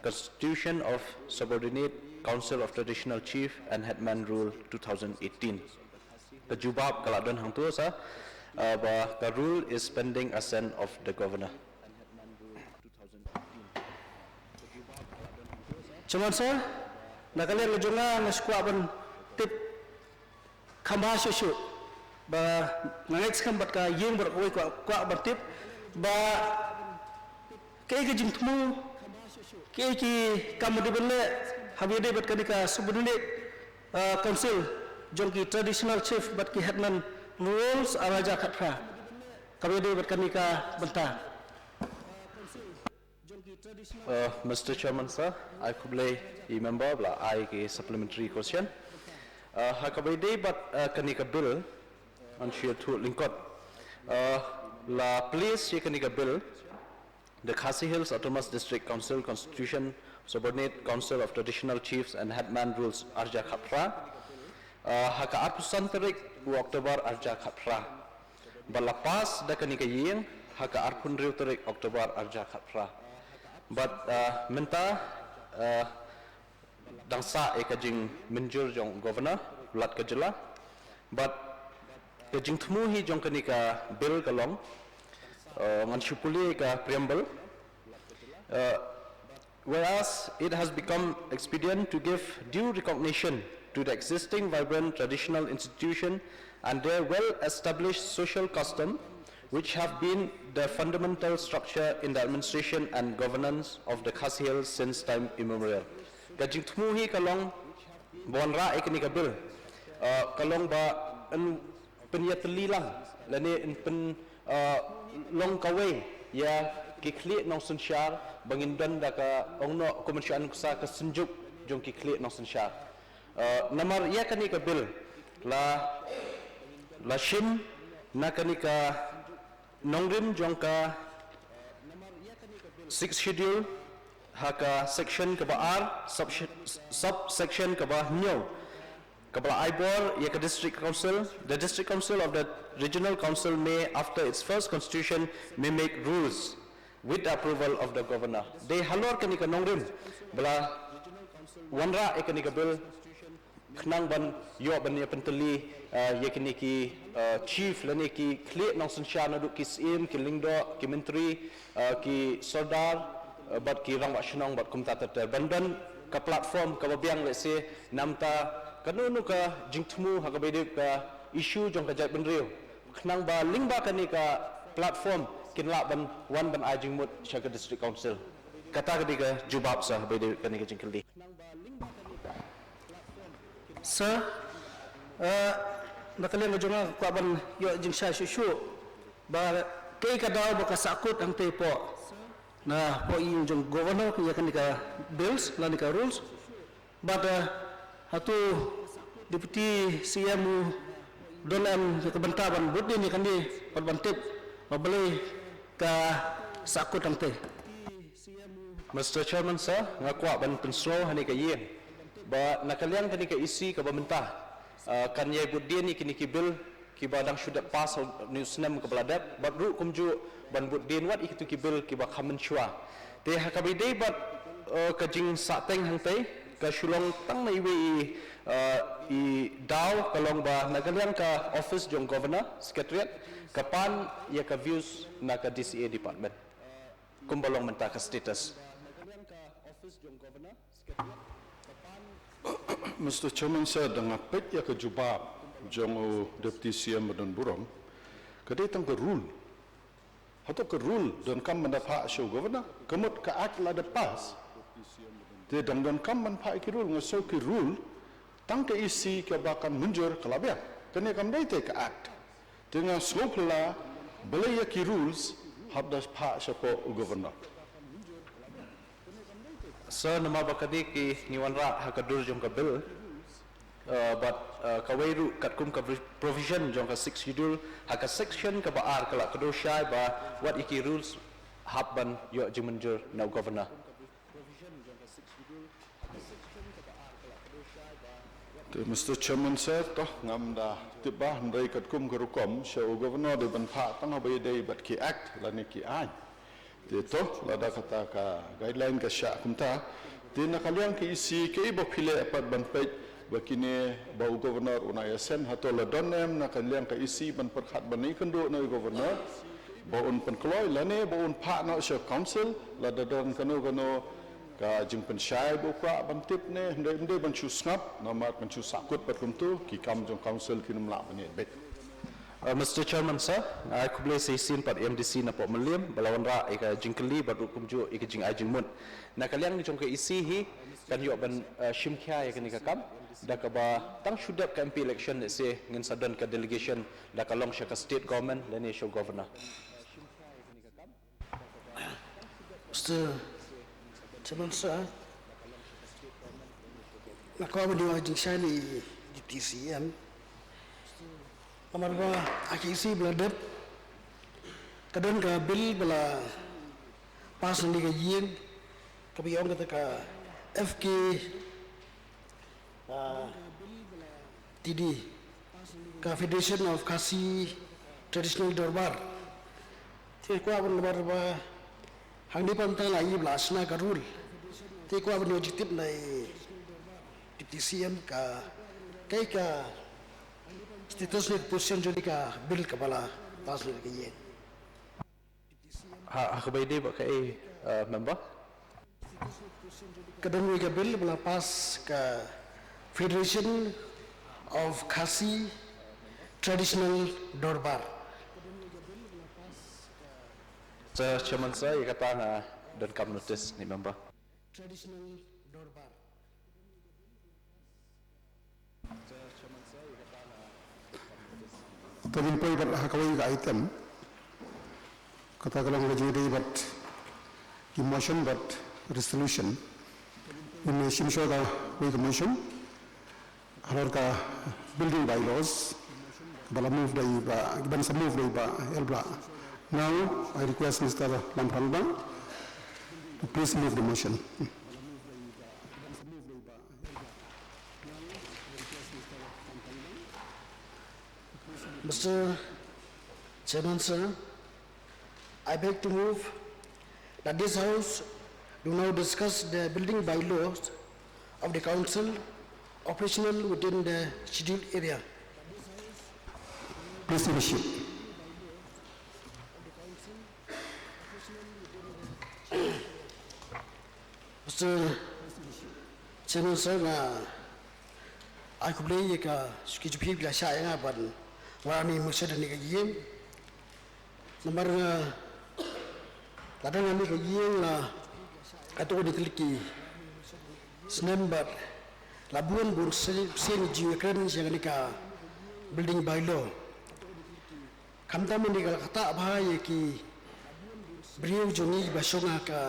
Constitution of Subordinate Council of Traditional Chief and Headman Rule two thousand eighteen. Ka jubab ka la don hangtu sir, uh, ba ka rule is pending assent of the governor. Chairman sir, na ka liang ka jong nga nga shu kwah ban tip kham bha shuh shuh. Ba nga ngeit skhem bad ka ïing baroh kawei kwah, kwah ban tip ba kaei ka jingthmu, kaei ki kam ba dei ban leh haba ïadei bad kane ka subordinate, uh, council jong ki traditional chief bad ki headman rules ar hajar khatphra. Kaba ïadei bad kane ka bynta. Uh, Mister Chairman sir, ai khublei i member ba la ai ki supplementary question. Uh, ha kaba ïadei bad, uh, kane ka bill, ngan shu ïathuh lyngkot. Uh, la place ïa kane ka bill, the Khasi Hills Autonomous District Council Constitution, Subordinate Council of Traditional Chiefs and Headman Rules ar hajar khatphra. Uh, ha ka arphew san tarik u October ar hajar khatphra. Ba la pass da kane ka ïing ha ka arphew hynriew tarik October ar hajar khatphra. Bad, uh, mynta, uh, dang sah ïa ka jingmynjur jong Governor, Lat ka jylla. Bad ka jingthmu hi jong kane ka bill ka long, uh, ngan shu pule ïa ka preamble. Uh, Whereas it has become expedient to give due recognition to the existing vibrant traditional institution and their well-established social custom, which have been the fundamental structure in the administration and governance of the Khasi Hills since time immemorial. Ka jingthmu hi ka long ba wanrah ïa kane ka bill, uh, ka long ba yn pynïatylli lang lane yn pyn, uh, long kawei ïa ki khlieh nongsynshar ba ngin don da ka ong noh kumne sha nuksa ka synjuk jong ki khlieh nongsynshar. Uh, namar ïa kane ka bill la, la shim na kane ka nongrim jong ka Sixth Schedule ha ka section kaba ar, sub, subsection kaba hynñiew, kaba la ai bor ïa ka District Council. The District Council of the Regional Council may, after its first constitution, may make rules with the approval of the Governor. Dei halor kane ka nongrim ba la wanrah ïa kane ka bill, khnang ban ïoh ban ïa pyntylli, uh, ïa kine ki, uh, chief lane ki khlieh nongsynshar naduh ki syiem, ki lyngdoh, ki myntri, uh, ki sordar, uh, bad ki rangbah shnong bad kumta ter ter. Ban don ka platform kaba biang lehse namar kano kano ka jingthmu ha kaba ïadei ka issue jong ka jaitbynriew. Khnang ba lyngba kane ka platform kin lah ban wan ban ai jingmut sha ka District Council. Kata ka dei ka jubab sir ha kaba ïadei kane ka jingkylli. Sir, eh, na ka liang ka jong nga kwah ban ïoh jingshai shuh shuh ba kaei ka daw ba ka sahkut hangtei hapoh na pdeng jong governor ïa kane ka bills lane ka rules. Bad, eh, hato Deputy C M u don em ïa ka bynta ban bud dien ïa kane bad ban tip ba balei ka sahkut hangtei. Mister Chairman Sir, nga kwah ban pynsngew ha kane ka ïing ba na ka liang kane ka E C kaba mynta, eh, kan ïai bud dien ïa kine ki bill kiba dang shu dep pass ha une u snem kaba la dep, bad ruh kumjuh ban bud dien wat ïa kito ki bill kiba kham mynshuwa. Te ha kaba ïadei bad, eh, ka jingsahteng hangtei, ka shu long tang na iwei i, eh, i daw, ka long ba na ka liang ka office jong Governor, Secretariat, ka pan ïa ka views na ka D C A department. Kumba long mynta ka status. Mister Chairman Sir, da nga peit ïa ka jubab jong u Deputy C M ba don burom, ka dei tang ka rule. Hato ka rule donkam ban da phah sha u governor? Ka mut ka act la da pass. Te dang donkam ban phah ïa ki rule, nga sngew ki rule tang ka E C kaba kan mynjur ka la biang. Kane kam dei te ka act. Te nga sngewphylla balei ïa ki rules hap da phah shapoh u governor. Sir, namar ba kane ki ngi wanrah ha ka dur jong ka bill, eh, bad, eh, kawei ruh katkum ka provision jong ka Sixth Schedule ha ka section kaba ar ka la kdew shai ba wat ïa ki rules hap ban ïoh jingmynjur na u governor. Te Mister Chairman Sir, to ngam da tip ba hynrei katkum ka rukom sha u governor dei ban phah tang haba ïadei bad ki act lane ki aiñ. Te to lada kata ka guideline ka shah kumta, te na ka liang ka E C kaei ba phi leh pat ban peit ba kine ba u governor un ïaseng, hato la don em na ka liang ka E C ban pyrkhat ban ïakynduh na u governor ba un pynkloi lane ba un phah noh sha council lada don kano kano ka jingpynshai ba u kwah ban tip ne, ym dei, ym dei ban shu sngap namar kan shu sahkut pat kumto, ki kam jong council kin ym lah ban ïaid beit. Uh, Mister Chairman Sir, nga ai khublei sa shisien pat M D C na Pohmylliem ba la wanrah ïa ka jingkylli bad ruh kumjuh ïa ka jingai jingmut. Na ka liang jong ka E C hi kan ïoh ban, uh, shim khia ïa kane ka kam da kaba tang shu dep ka M P election lehse ngin sa don ka delegation da ka long sha ka state government lane sha u governor. Mister Chairman Sir, nga kwah ban ïoh jingshai na i Deputy C M. Namar ba ha ka E C ba la dep ka don ka bill ba la pass na kane ka ïing kaba ïa ong kata ka F K Ah, T D, ka Federation of Khasi Traditional Dorbar. Te kwah ban, namar ba hangne pat mynta la ïoh ba la shna ka rule. Te kwah ban ïoh jingtip na i Deputy C M ka, kaei ka status ne ka position jong kane ka bill kaba la pass na kane ka ïing. Ha, ha kaba ïadei bad kaei, eh, member? Ka don kawei ka bill ba la pass, ka Federation of Khasi Traditional Dorbar. Sir Chairman Sir, ïa kata nga donkam notice na i member. Traditional Dorbar. To ngin poi bad ha kawei ka item. Kata ka long ka jingïadei bad ki motion bad resolution. Ngin shim shuwa kawei ka motion halor ka building bylaws ba la move da i Bah, ban sa move da i Bah L Blah. Now I request Mister Lamphrangbang to please move the motion. Mister Chairman, sir, I beg to move that this House do now discuss the building bylaws of the council operational within the scheduled area. Please initiate. Mister Chairman, sir, nga ai khublei ïa ka shuki jong phi ba phi la shah ïa nga ban wanrah ïa ka motion ha kane ka ïing. Namar nga la don ha kane ka ïing la katto katne tylli ki snem bad la bun bun sien, sien jingïakren ïa kane ka building bylaw. Khamtam mynne ka la ktah bha ïa ki briew jong ngi ba shong ha ka,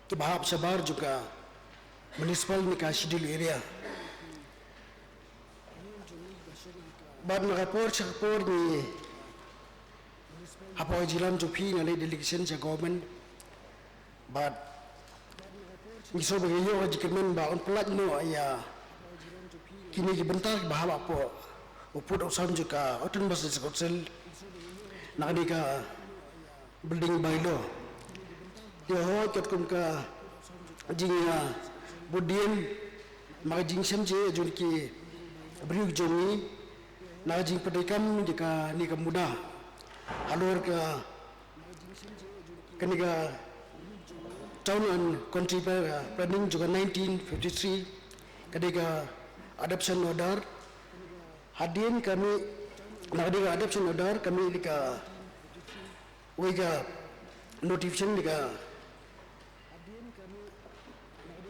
kiba hap shabar jong ka municipal ne ka schedule area. Bad na ka por sha ka por ngi hapoh jingïalam jong phi nga leh delegation sha government. Bad ngi sngew ba ngi ïoh ka jingkyrmen ba yn pynlait noh ïa kine ki bynta kiba hap hapoh u pud u sam jong ka Autonomous District Council na kane ka building bylaw. Te hooid katkum ka jing, ah, bud dien, ma ka jingshem jong ki briew jong ngi, na ka jingpyntreikam jong kane ka muda halor ka, kane ka Town and Country Pla-, Planning jong ka nineteen fifty-three, kane ka adoption order. Hadien ka mih na kane ka adoption order ka mih ïa kawei ka notification ïa ka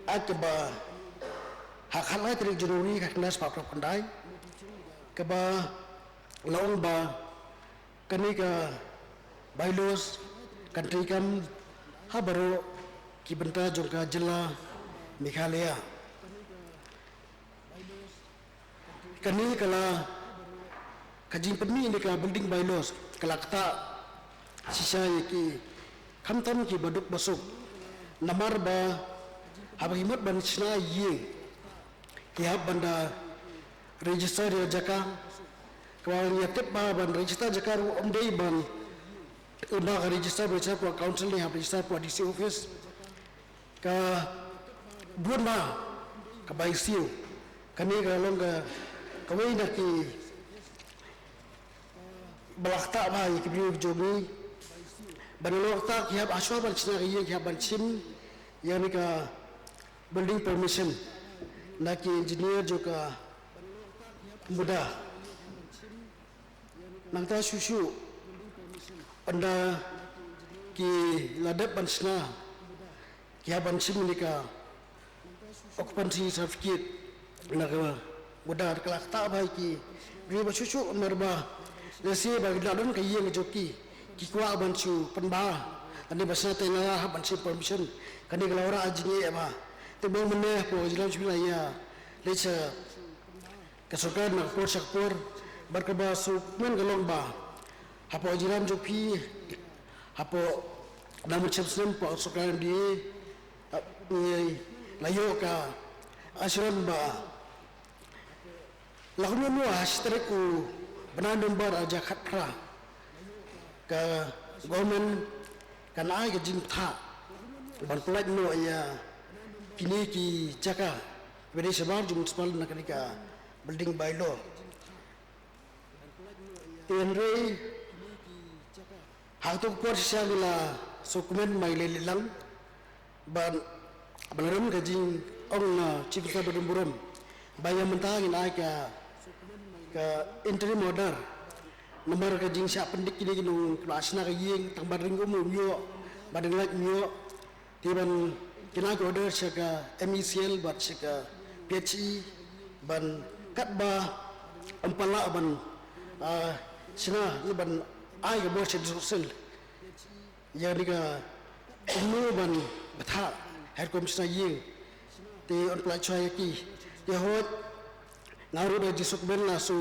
Act kaba ha ka khatlai tarik January khatkhyndai spah khyndai, kaba la ong ba kane ka bylaws kan treikam ha baroh ki bynta jong ka jylla Meghalaya. Kane ka la, ka jingpynmih ïa ka building bylaws ka la ktah shisha ïa ki khamtam kiba duk ba suk. Namar ba haba ki mut ban shna ïing ki hap ban da register ïa jaka. Kaba ngi tip ba ban register jaka ruh ym dei ban, ba ka register ba jaka ka council ne hap register ka D C office. Ka bun ba ka bai siew. Kane ka long ka, kawei na ki ba la ktah ba ïa ki briew jong ngi. Ba la ktah ki hap, hashwa ban shna ka ïing ki hap ban shim ïa kane ka building permission na ki engineer jong ka muda. Nangta shuh shuh ynda ki la dep ban shna, ki hap ban shim ïa ka occupancy certificate na ka muda. Ka la ktah ba ïa ki briew ba shuh shuh, namar ba lehse ba ki la don ka ïing jong ki, ki kwah ban shu pynbha lane ba shna te, la hap ban shim permission. Kane ka la wanrah jingeh ba te bun mynne hapoh ka jylla jong ngi la ïa leit sha ka sorkar na ka por sha ka por. Bad kaba sngewkmen ka long ba hapoh jingïalam jong phi, hapoh na mynta snem hapoh sorkar M D A, ah, ngi la ïoh ka assurance ba la kumno kumno ha shi tarik u bnai November arhajar khatphra, ka government kan ai ka jingbthah ban pynlait noh ïa kine ki jaka kiba dei shabar jong municipal na kane ka building bylaw. Te hynrei ha kato ka por shisha ngi la sngewkmen, ma ngi la leit lang ban, ban rem ka jingong na Chief Minister ba don burom ba ïa mynta ngin ai ka, ka interim order. Namar ka jingshah pyndik kine ki nong kiba la shna ka ïing tang ban ring um um ïoh, ban ring lait um ïoh. Te ban kin ai ka order sha ka M E C L bad sha ka P H E ban katba ym pat lah ban, ah, shna ne ban ai ka bor sha District Council ïa kane ka kumno ban bthah ha ka rukom shna ïing. Te yn pynlait shuwa ïa ki. Te hooid nga ruh da jingsngewkmen la shu,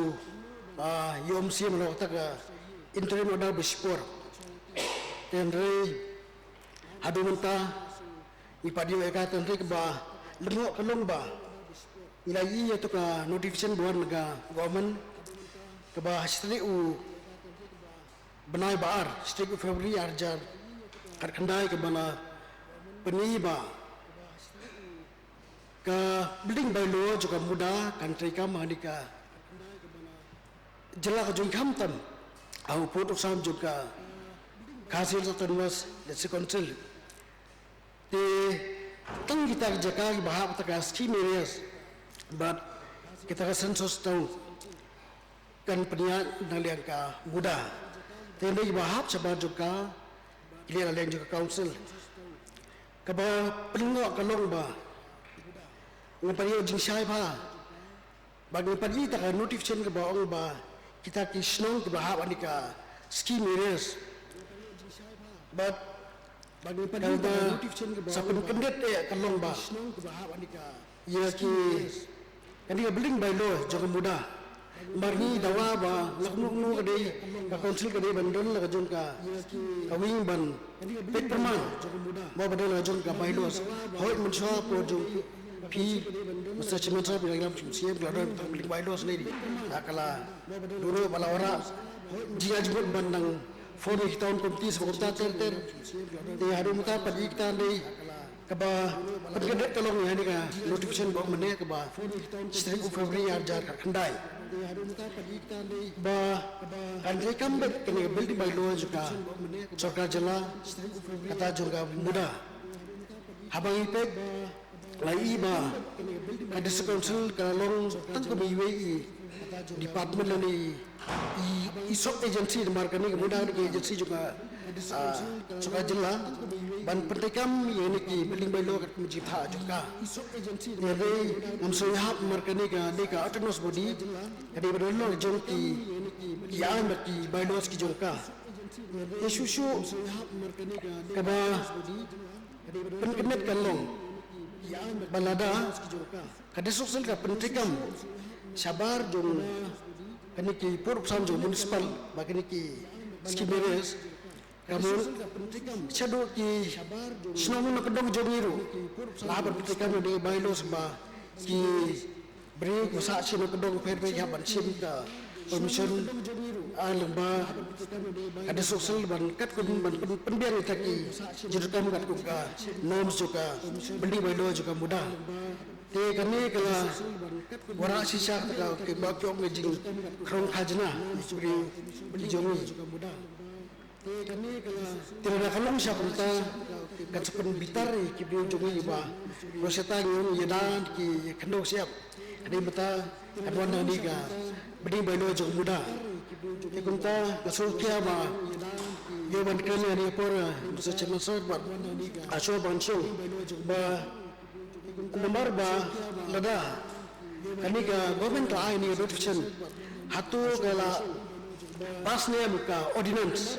ah, ïoh mynsiem halor kata ka interim order ba shipor. Te hynrei haduh mynta ngi pat ïoh ïa ka, te hynrei kaba lyngngoh ka long ba ngi la ïoh ïa kato ka notification ba wan na ka government kaba ha shi tarik u bnai ba ar, shi tarik u February arhajar khatkhyndai, kaba la pyni ba ka building bylaw jong ka muda kan treikam ha kane ka jylla ka jong ngi, khamtam ha u pud u sam jong ka Khasi Hills Autonomous District Council. Te tang kita ki jaka kiba hap kata ka scheme areas bad kita ka census town kan pynïaid na liang ka muda. Te hynrei kiba hap shabar jong ka, ki leh na liang jong ka council. Kaba pynlyngngoh ka long ba ngan pynïoh jingshai bha ba ngan pynïoh ïa ka notification kaba ong ba kita ki shnong kiba hap ha kane ka scheme areas. Bad Kaba sa pynkyndit eh ka long ba ïa ki, kane ka building bylaw jong ka MUDA. Namar ngi dawa ba la kumno kumno ka dei, ka council ka dei ban don la ka jong ka, ka wing ban peit pyrman, ba ba don la ka jong ka bylaws. Hooid, mynshuwa por jong phi, Mister Chairman Sir, phi la ïalam shuh shuh, phi la don tang building bylaws ne di. Ka la duna ba la wanrah jingïaid jingmut ban nang form ïa ki town committees ba kumta ter ter. Te haduh mynta pat ïa kita dei kaba pynkyndit ka long ïa kane ka notification ba ong mynne, kaba shi tarik u February ar hajar khatkhyndai. Ba kan treikam beit kane ka building bylaw jong ka sorkar jylla, kata jong ka MUDA. Haba ngi peit, la i ba ka District Council ka la long tang kum iwei i department lane i, i sub agency, namar kane ka MUDA ka dei ka agency jong ka, ah, jong ka jylla, ban pyntreikam ïa kine ki building bylaw katkum ka jingthah jong ka. Hynrei ngam sngewhap namar kane ka dei ka autonomous body, ka dei ban long jong ki, ki aiñ bad ki bylaws ki jong ka. Te shuh shuh kaba pynkyndit kan long ba lada ka District Council ka pyntreikam shabar jong kine ki pud sam jong municipal bad kine ki scheme areas, ka mut shaduh ki shnong na kyndong jong ngi ruh la hap ban pyntreikam ïa kine ki bylaws ba ki briew kiba sah shnong kyndong pher pher ki hap ban shim ka permission, ah, lyngba ka District Council ban katkum ban pyn-, pynbiang ïa kita ki jingdonkam katkum ka norms jong ka building bylaw jong ka MUDA. Te kane ka la wanrah shisha kata ka, kaba ki ong ka jingkhrong khajna ki briew ki jong ngi. Te lada ka long shisha kumta, kan sa pynbitar ïa ki briew jong ngi ba, ba shisha ngi ong ïada ki khyndew shyiap. Ka dei mynta kan wan na kane ka building bylaw jong ka MUDA. Te kumta nga sngewkhia ba ïoh ban kren ïa kane ka por, Mister Chairman Sir, bad nga shu ban shong ba Kumba mar ba lada kane ka government ka ai ïa kane ka notification, hato ka la pass ne em ka ordinance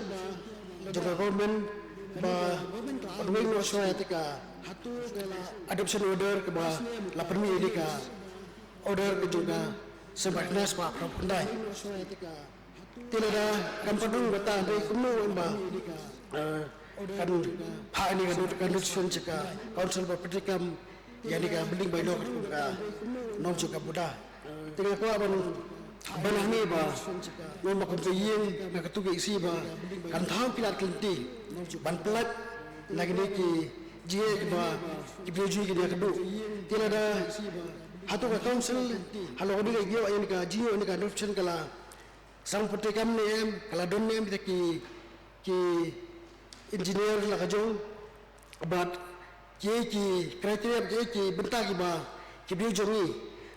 jong ka government ba pynweng noh shuwa ïa kata ka adoption order kaba la pynmih ïa kane ka order ka jong ka Seng Baieit Khyndai spah phra phew khyndai. Te lada kam pat don kata, te kumno em ba, eh, kan phah ïa kane ka notification sha ka council ba pyntreikam ïa kane ka building bylaw katkum ka norm jong ka MUDA. Te nga kwah ban, ban hangne ba, nga ba kum ka ïing, nga katto ka E C ba kan thaw ki lad ki lynti ban pyllait na kine ki jingeh kiba ki briew jong ngi ki don ïa ka duh. Te lada hato ka council halor kane ka ïoh ïa kane ka jingïoh ïa kane ka notification ka la sdang pyntreikam ne em, ka la don ne em kita ki, ki engineer la ka jong, bad ki, ki criteria, ki, ki bynta kiba ki briew jong ngi,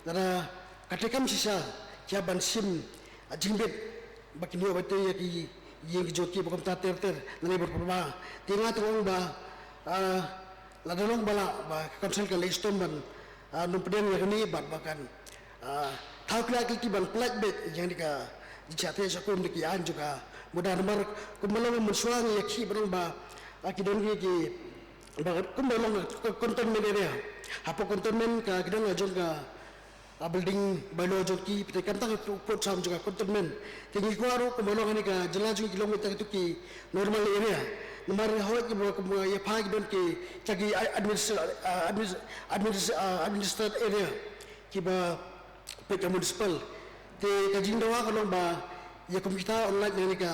lada ka treikam shisha, ki hap ban shim, ah, jingbit ba kin ïoh ban tei ïa ki ïing ki jong ki ba kumta ter ter, nangne bad pyrba. Te nga te ong ba, ah, lada long ba lah ba ka council ka leit shitom ban, ah, nym pdiang ïa kane bad ba kan Ah, thaw ki lad ki lynti ban pyllait beit ïa kane ka jingshah thiah shah kum da ki aiñ jong ka MUDA, namar kumba long mynshuwa ngi ïa ki ba long ba, ah, ki don ki, ki ba kumba long ka containment area. Hapoh containment ka ki don la jong ka, ah, building bylaw jong ki, pyntrei kam tang pud sam jong ka containment. Te ngi kwah ruh kumba long kane ka jylla jong ngi ki long kita kito ki normal area. Namar hooid kiba kumba ïa pha ki don kita ki administ-, ah, administ-, administ-, ah, administered area kiba peit ka municipal. Te ka jingdawa ka long ba ïa kum kita yn lait na kane ka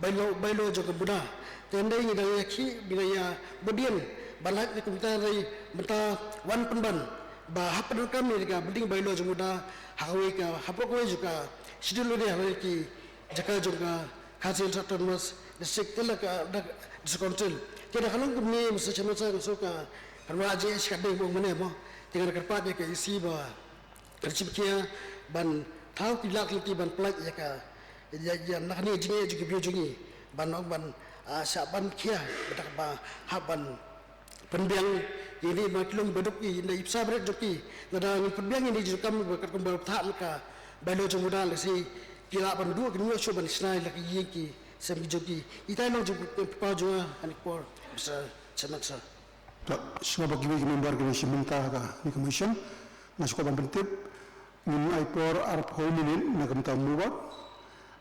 bylaw, bylaw jong ka MUDA. Te hynrei ngi dang ïa ki, ngi dang ïa bud ïa ban lait na kum kita, hynrei mynta wan pynban ba hap pyndonkam ïa kane ka building bylaw jong ka MUDA ha kawei ka, hapoh kawei jong ka schedule area, ha kawei ki jaka jong ka Khasi Hills Autonomous District, te la ka, da, District Council. Te da ka long kumne, Mister Chairman Sir, nga sngew ka, kan wanrah jingeh shi katdei, mo, mynne mo. Te nga kyrpad ïa ka E C ba kan shim khia ban thaw ki lad ki lynti ban pyllait ïa ka, ïa, ïa na kane ka jingeh jong ki briew jong ngi, ban ong ban, ah, shah ban khia, ba da kaba hap ban pynbiang ïa kine ba ki long ba duk, ïa kine i bsa ba rit jong ki. Lada ngi pynbiang ïa kine jingdonkam ba katkum ba thah na ka bylaw jong ka MUDA, lehse ki lah ban duh, kin ïoh shuh ban shna ïa la ki ïing ki sem ki jong ki. Ita i long jingpynpaw jong nga ha kane ka por, Mister Chairman sir. To, shuwa ba kiwei ki member kin shim bynta ha kane ka motion, nga shu kwah ban pyntip, ngin ai por arphew minit na ka bynta mover,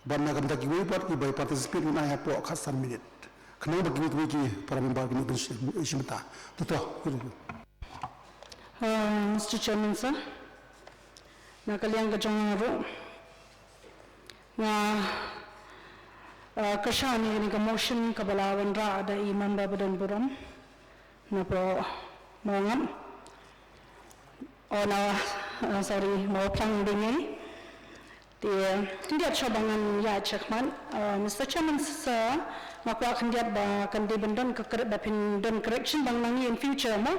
bad na ka bynta kiwei pat kiba participate ngin ai hapoh khatsan minit. Khnang ba kiwei kiwei ki para member kin shim, shim bynta. To, to. Uh, Mister Chairman sir, na ka liang ka jong nga ruh, nga, uh, kyrshan ïa kane ka motion kaba la wanrah da i member ba don burom napoh Mawngap. Oh, na, uh, sorry, Mawphlang dei. Te khyndiat shuwa ba ngan ïaid shakhmat, uh, Mister Chairman sir, nga kwah khyndiat ba kan dei ban don ka kor-, ba phin don correction ba nangne in future mo,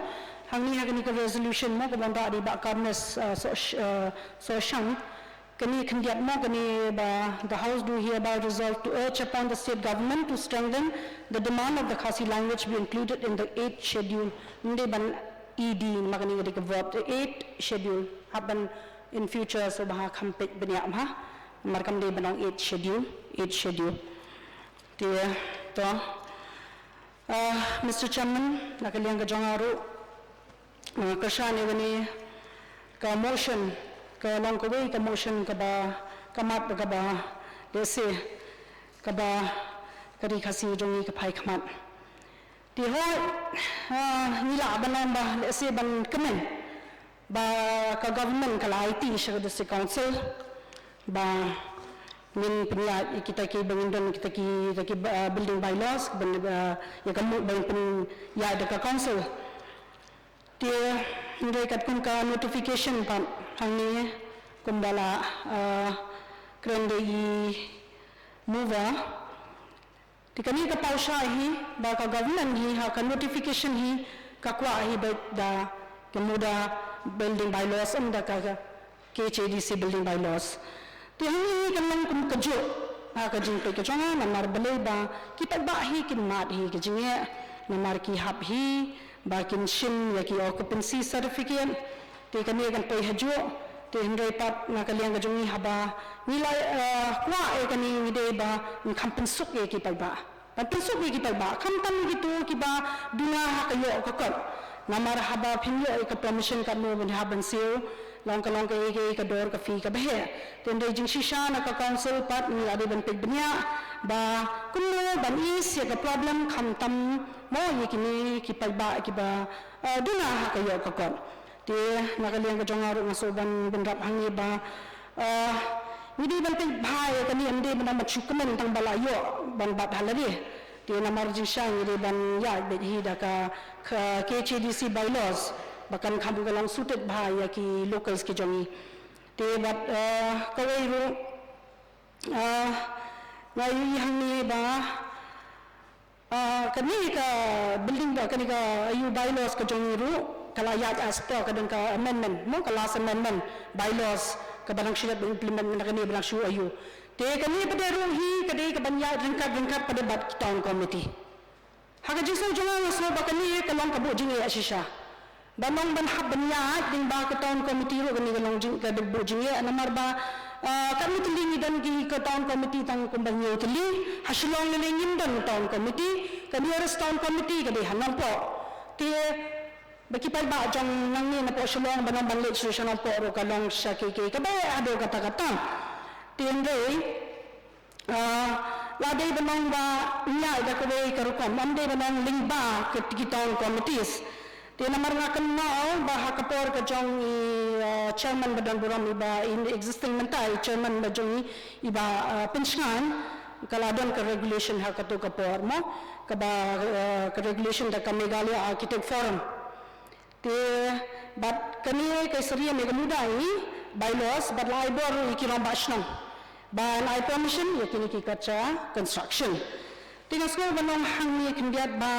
hangne ha kane ka resolution mo, kaba wanrah da i Bah Carnes, uh, Soh-, uh, Sohshang. Kane khyndiat mo, kane ba, "The House do hereby resolve to urge upon the state government to strengthen the demand of the Khasi language be included in the eighth schedule." Ym dei ban E D, ma kane ka dei ka verb, the eighth schedule. Hap ban in future, so ba ha kham peit bniah bha. Namar kam dei ban ong eighth schedule, eighth schedule. Te, to. Uh, Mister Chairman, na ka liang ka jong nga ruh, uh, kyrshan ïa kane ka motion, ka long kawei ka motion kaba, ka mat kaba, lehse, kaba, ka Ri Khasi jong ngi ka phai khmat. Te hooid, ah, ngi lah ban ong ba, lehse ban kmen ba ka government ka la aiti sha ka District Council ba ngin pynïaid ïa kita ki, ba ngin don kita ki, kita ki, ah, building bylaws, ban, ah, ïa ka mut ban pynïaid da ka council. Te hynrei katkum ka notification pat hangne kumba la, ah, kren da i mover. Te kane ka paw shai hi ba ka government hi ha ka notification hi ka kwah hi beit da ka mut da building bylaws, ym da ka, ka K H A D C building bylaws. Te hangne kan long kum kajuh ha ka jingpeit ka jong nga, namar balei ba ki paidbah hi kin mad hi ka jingeh, namar ki hap hi ba kin shim ïa ki occupancy certificate. Te kane kan poi hajuh, te hynrei pat na ka liang ka jong ngi haba ngi la, eh, kwah ïa kane ngi dei ban kham pynsuk ïa ki paidbah. Ban pynsuk ïa ki paidbah, khamtam ïa kito kiba duna ha ka ïoh ka kot. Namar haba phin ïoh ïa ka permission katno ban hap ban siew, long ka long kaei kaei ka dor ka fee kaba heh. Te hynrei jingshisha na ka council pat ngi la dei ban peit bniah ba kumno ban ease ïa ka problem khamtam mo ïa kine ki paidbah kiba, eh, duna ha ka ïoh ka kot. Te na ka liang ka jong nga ruh nga sngewbha ban bynrap hangne ba, eh, ngi dei ban peit bha ïa kane, ym dei ban ym shu kmen tang ba la ïoh ban bat ha lade. Te namar jingshisha ngi dei ban ïaid beit hi da ka, ka K H A D C bylaws ba kan kham ka long suited bha ïa ki locals ki jong ngi. Te bad, eh, kawei ruh, eh, nga ïohi hangne ba, ah, kane ka building ba, kane ka A U bylaws ka jong ngi ruh ka la ïaid as per ka dang ka amendment, mo, ka last amendment bylaws kaba dang shu dep implement na kane ba dang shu A U. Te kane pat ruh hi ka dei ka ban ïaid ryngkat ryngkat pat bad ki town committee. Ha ka jingsngew jong nga nga sngew ba kane ka long ka buh jingeh shisha. Ba long ban hap ban ïaid lyngba ka town committee ruh kane ka long jing, ka dei buh jingeh namar ba, ah, katno tylli ngi don ki ka town committee tang kumba hynñiew tylli, ha Shillong lei lei ngim don town committee, ka nearest town committee ka dei ha Nongpoh. Te ba ki paidbah jong nangne napoh Shillong ba nang ban leit sha Nongpoh ruh ka long sha kiei kiei kaba eh haduh katta katta. Te hynrei, ah, la dei ban ong ba ngi ïaid da kawei ka rukom, ym dei ban ong lyngba ki, ki town committees. Te namar nga kynmaw ba ha ka por ka jong i, ah, chairman ba don burom, i ba, i existing mynta i chairman ba jong i, i Bah, ah, Pynshngaiñ, ka la don ka regulation ha kato ka por mo, kaba, ah, ka regulation da ka Meghalaya Architect Forum. Te bad kane ka syriem ïa ka mut da i bylaws bad la ai bor ïa ki rangbah shnong ban ai permission ïa kine ki katta construction. Te nga sngew ban ong hangne khyndiat ba,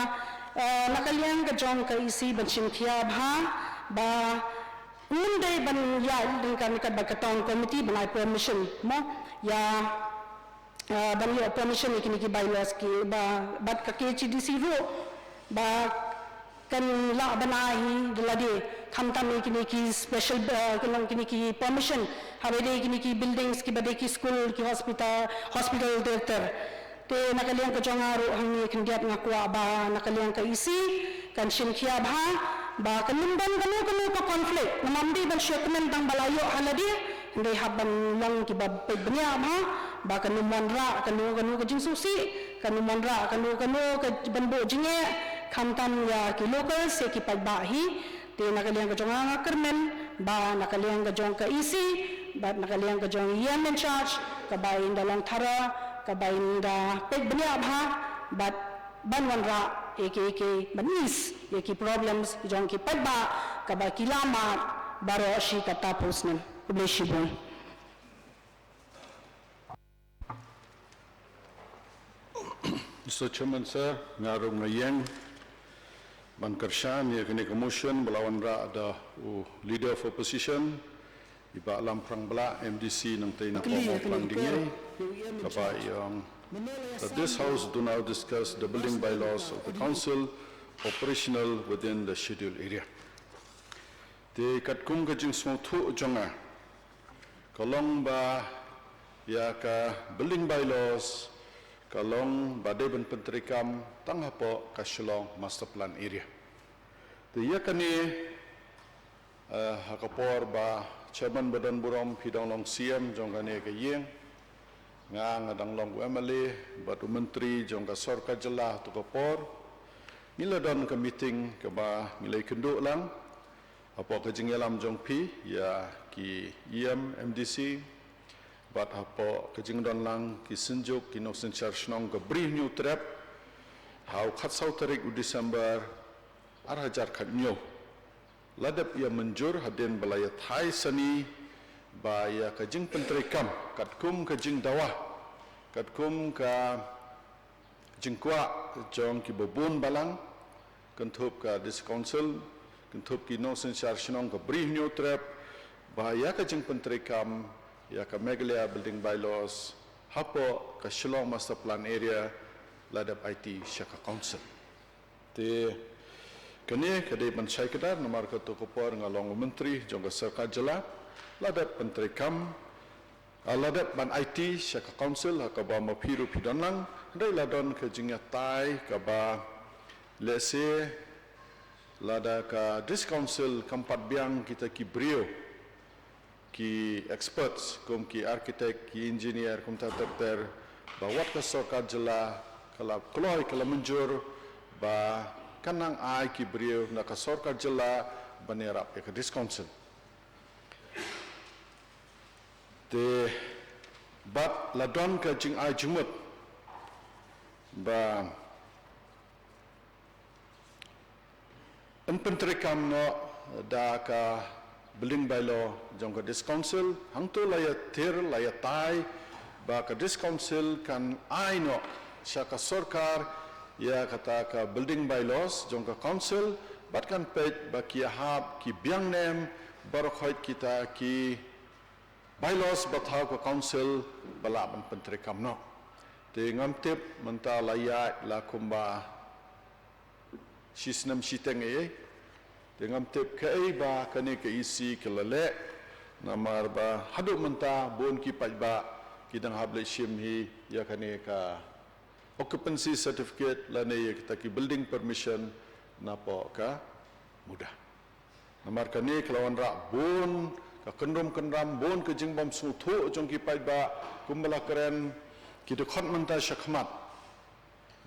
eh, na ka liang ka jong ka E C ban shim khia bha ba ym dei ban ïaid lyngkar lyngkar bad ka town committee ban ai permission mo ïa ah, ban ïoh permission ïa kine ki bylaws ki ba, bad ka K H A D C ruh ba kan lah ban ai hi da lade, khamtam ïa kine ki special, ah, ki long kine ki permission haba dei kine ki buildings kiba dei ki school, ki hospital, hospital ter ter. Te na ka liang ka jong nga ruh hangne khyndiat nga kwah ba na ka liang ka E C kan shim khia bha ba kan ym don kano kano ka conflict, namar ym dei ban shu kmen tang ba la ïoh ha lade, hynrei hap ban long kiba peit bniah bha ba kan ym wanrah kano kano ka jingsngewsih, kan ym wanrah kano kano ka ban buh jingeh, khamtam ïa ki local se ki paidbah hi. Te na ka liang ka jong nga, nga kyrmen ba na ka liang ka jong ka E C bad na ka liang ka jong i E M in charge, kaba in da long thara, kaba in da peit bniah bha bad ban wanrah ïa ki, ïa ki ban ease ïa ki problems jong ki paidbah kaba ki la mad baroh shi katta phew snem. Khublei shibun. Mister Chairman Sir, nga ruh nga ïeng ban kyrshan ïa kane ka motion ba la wanrah da u Leader of Opposition, i Bah Lamphrang Blah, M D C nangtei na Pyrmont Klang Diengei, kaba i ong that this House do now discuss the building bylaws of the Council operational within the Schedule Area. Te katkum ka jingsngewthuh jong nga, ka long ba ïa ka building bylaws ka long ba dei ban pyntreikam tang hapoh ka Shillong Master Plan Area. Te ïa kane, eh, ha ka por ba Chairman ba don burom phi dang long C M jong kane ka ïing, nga, nga dang long u M L A bad u Myntri jong ka Sorkar Jylla ha tu ka por, ngi la don ka meeting kaba ngi la ïakynduh lang hapoh ka jingïalam jong phi ïa ki E M, M D C bad hapoh ka jingdon lang ki synjuk, ki nongsynshar shnong ka Bri Hynñiewtrep ha u khatsaw tarik u December ar hajar khathynñiew. La dep ïa mynjur hadien ba la ïathai sani ba ïa ka jingpyntreikam katkum ka jingdawa, katkum ka jingkwah jong kiba bun balang, kynthup ka District Council, kynthup ki nongsynshar shnong ka Bri Hynñiewtrep, ba ïa ka jingpyntreikam ïa ka Meghalaya Building Bylaws hapoh ka Shillong Master Plan Area la dep aiti sha ka Council. Te kane ka dei ban shai kdar namar ka tu ka por nga long u Myntri jong ka Sorkar Jylla, la dep pyntreikam, ah, la dep ban aiti sha ka Council ha kaba ma phi ruh phi don lang, hynrei la don ka jingïatai kaba lehse lada ka District Council kam pat biang kita ki briew, ki experts, kum ki architect, ki engineer, kumta ter ter, ba wat ka Sorkar Jylla ka la kloi, ka la mynjur ba kan nang ai ki briew na ka Sorkar Jylla ban ïarap ïa ka District Council. Te bad la don ka jingai jingmut ba yn pyntreikam noh da ka building bylaw jong ka District Council, hangto la ïathir, la ïatai ba ka District Council kan ai noh sha ka sorkar ïa kata ka building bylaws jong ka Council, bad kan peit ba ki ïahap, ki biang nem baroh khoit kita ki bylaws ba thaw ka Council ba lah ban pyntreikam noh. Te ngam tip mynta la ïaid la kumba shi snem shiteng ei ei. Te ngam tip kaei ba kane ka E C ka la leh, namar ba haduh mynta bun ki paidbah ki dang hap leit shim hi ïa kane ka occupancy certificate lane ïa kita ki building permission napoh ka MUDA. Namar kane ka la wanrah bun ka kynrum kynram, bun ka jingbym sngewthuh jong ki paidbah, kumba la kren ki dkhot mynta sha khmat.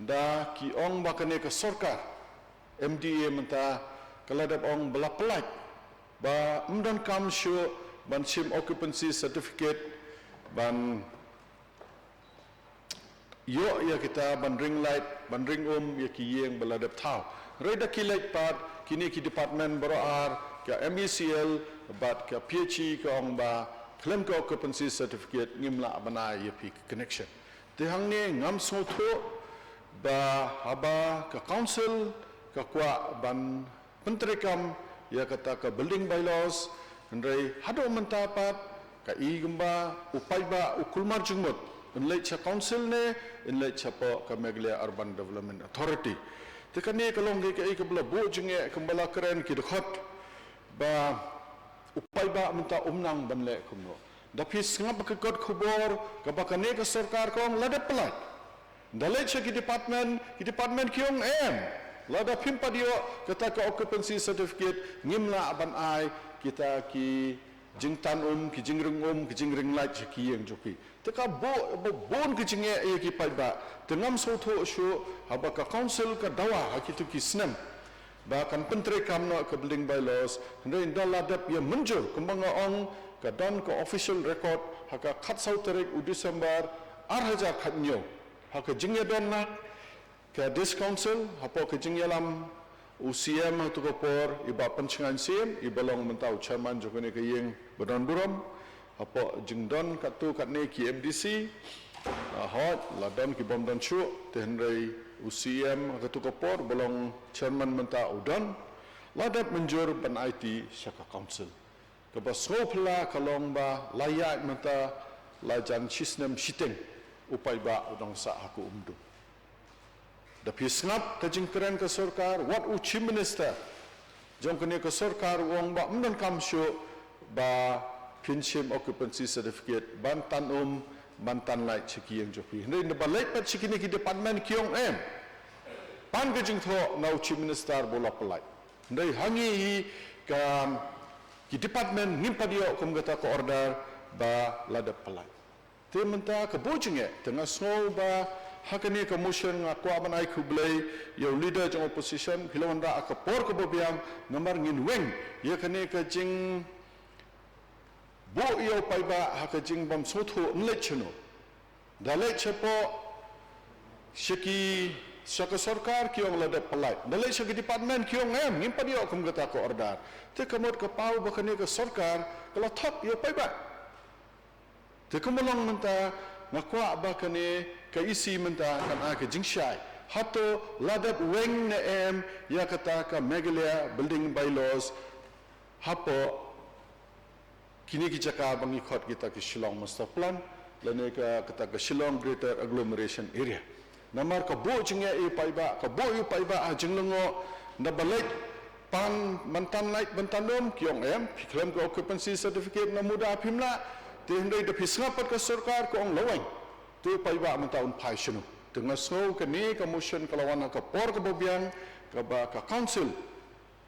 Da ki ong ba kane ka sorkar M D A mynta ka la dep ong ba la pyllait, ba ym donkam shuh ban shim occupancy certificate ban ïoh ïa kita ban ring light, ban ring um ïa ki ïing ba la dep thaw. Hynrei da ki leit pat kine ki department baroh ar, ka M E C L bad ka P H E, ka ong ba khlem ka occupancy certificate ngim lah ban ai ïa phi ka connection. Te hangne ngam sngewthuh ba haba ka Council ka kwah ban pyntreikam ïa kata ka building bylaws, hynrei haduh mynta pat ka i kumba u paidbah u kulmar jingmut, yn leit sha Council ne yn leit shapoh ka Meghalaya Urban Development Authority. Te kane ka long kaei kaei kaba la buh jingeh, kumba la kren ki dkhot, ba u paidbah mynta um nang ban leh kumno. Da phi sngap ka kot khubor kaba kane ka sorkar ka ong la dep pyllait. Da leit sha ki department, ki department ki ong em. Lada phim pat ïoh kata ka occupancy certificate, ngim lah ban ai kita ki jingtan um, ki jingring um, ki jingring light sha ki ïing jong ki. Te ka bun, bun ki jingeh ïa ki paidbah. Te ngam sngewthuh shuh haba ka council ka dawa ha kito ki snem ba kan pyntreikam noh ka building bylaws, hynrei ynda la dep ïa mynjur, kumba nga ong, ka don ka official record ha ka khatsaw tarik u December ar hajar khathynñiew. Ha ka jingïadon na ka District Council, hapoh ka jingïalam u C M ha tu ka por, i Bah Pynshngain Syiem, i ba long mynta u chairman jong kane ka ïing ba don burom, hapoh jingdon katto katne ki M D C, ah, hooid, la don ki bym don shuh, te hynrei u C M ha tu ka por, ba long chairman mynta u don, la dep mynjur ban aiti sha ka council. Kaba sngewphylla ka long ba la ïaid mynta la jan shisnem shiteng u paidbah u dang sah ha ka umdum. Da phi sngap ka jingkren ka sorkar, wat u Chief Minister jong kane ka sorkar u ong ba ym donkam shuh ba phin shim occupancy certificate, ban tan um, ban tan light sha ki ïing jong phi. Hynrei naba leit pat sha kine ki department ki ong em. Pan ka jingthoh na u Chief Minister ba u la pyllait. Hynrei ha ngi hi ka ki department ngim pat ïoh kum kata ka order ba la dep pyllait. Te mynta ka bun jingeh, te nga sngew ba ha kane ka motion nga kwah ban ai khublei ïa u leader jong opposition, phi la wanrah ha ka por kaba biang, namar ngin weng ïa kane ka jingbuh ïa u paidbah ha ka jingbym sngewthuh, ym leit shano. Da leit shapoh sha ki, sha ka sorkar ki ong la dep pyllait. Da leit sha ki department ki ong em, ngim pat ïoh kum kata ka order. Te ka mut ka paw ba kane ka sorkar ka la thok ïa u paidbah. Te kumba long mynta, nga kwah ba kane ka E C mynta kan ai ka jingshai. Hato la dep weng ne em ïa kata ka Meghalaya Building Bylaws hapoh kine ki jaka ba ngi khot kita ki Shillong Master Plan, lane ka, kata ka Shillong Greater Agglomeration Area. Namar ka buh jingeh ïa u paidbah, ka buh ïa u paidbah ha jinglyngngoh, naba leit pan ban tan light ban tan um, ki ong em, phi khlem ka occupancy certificate na muda phim lah, te hynrei da phi sngap pat ka sorkar ka ong la weng. Te u paidbah mynta un phai shano. Te nga sngew kane ka motion ka la wan ha ka por kaba biang, kaba ka council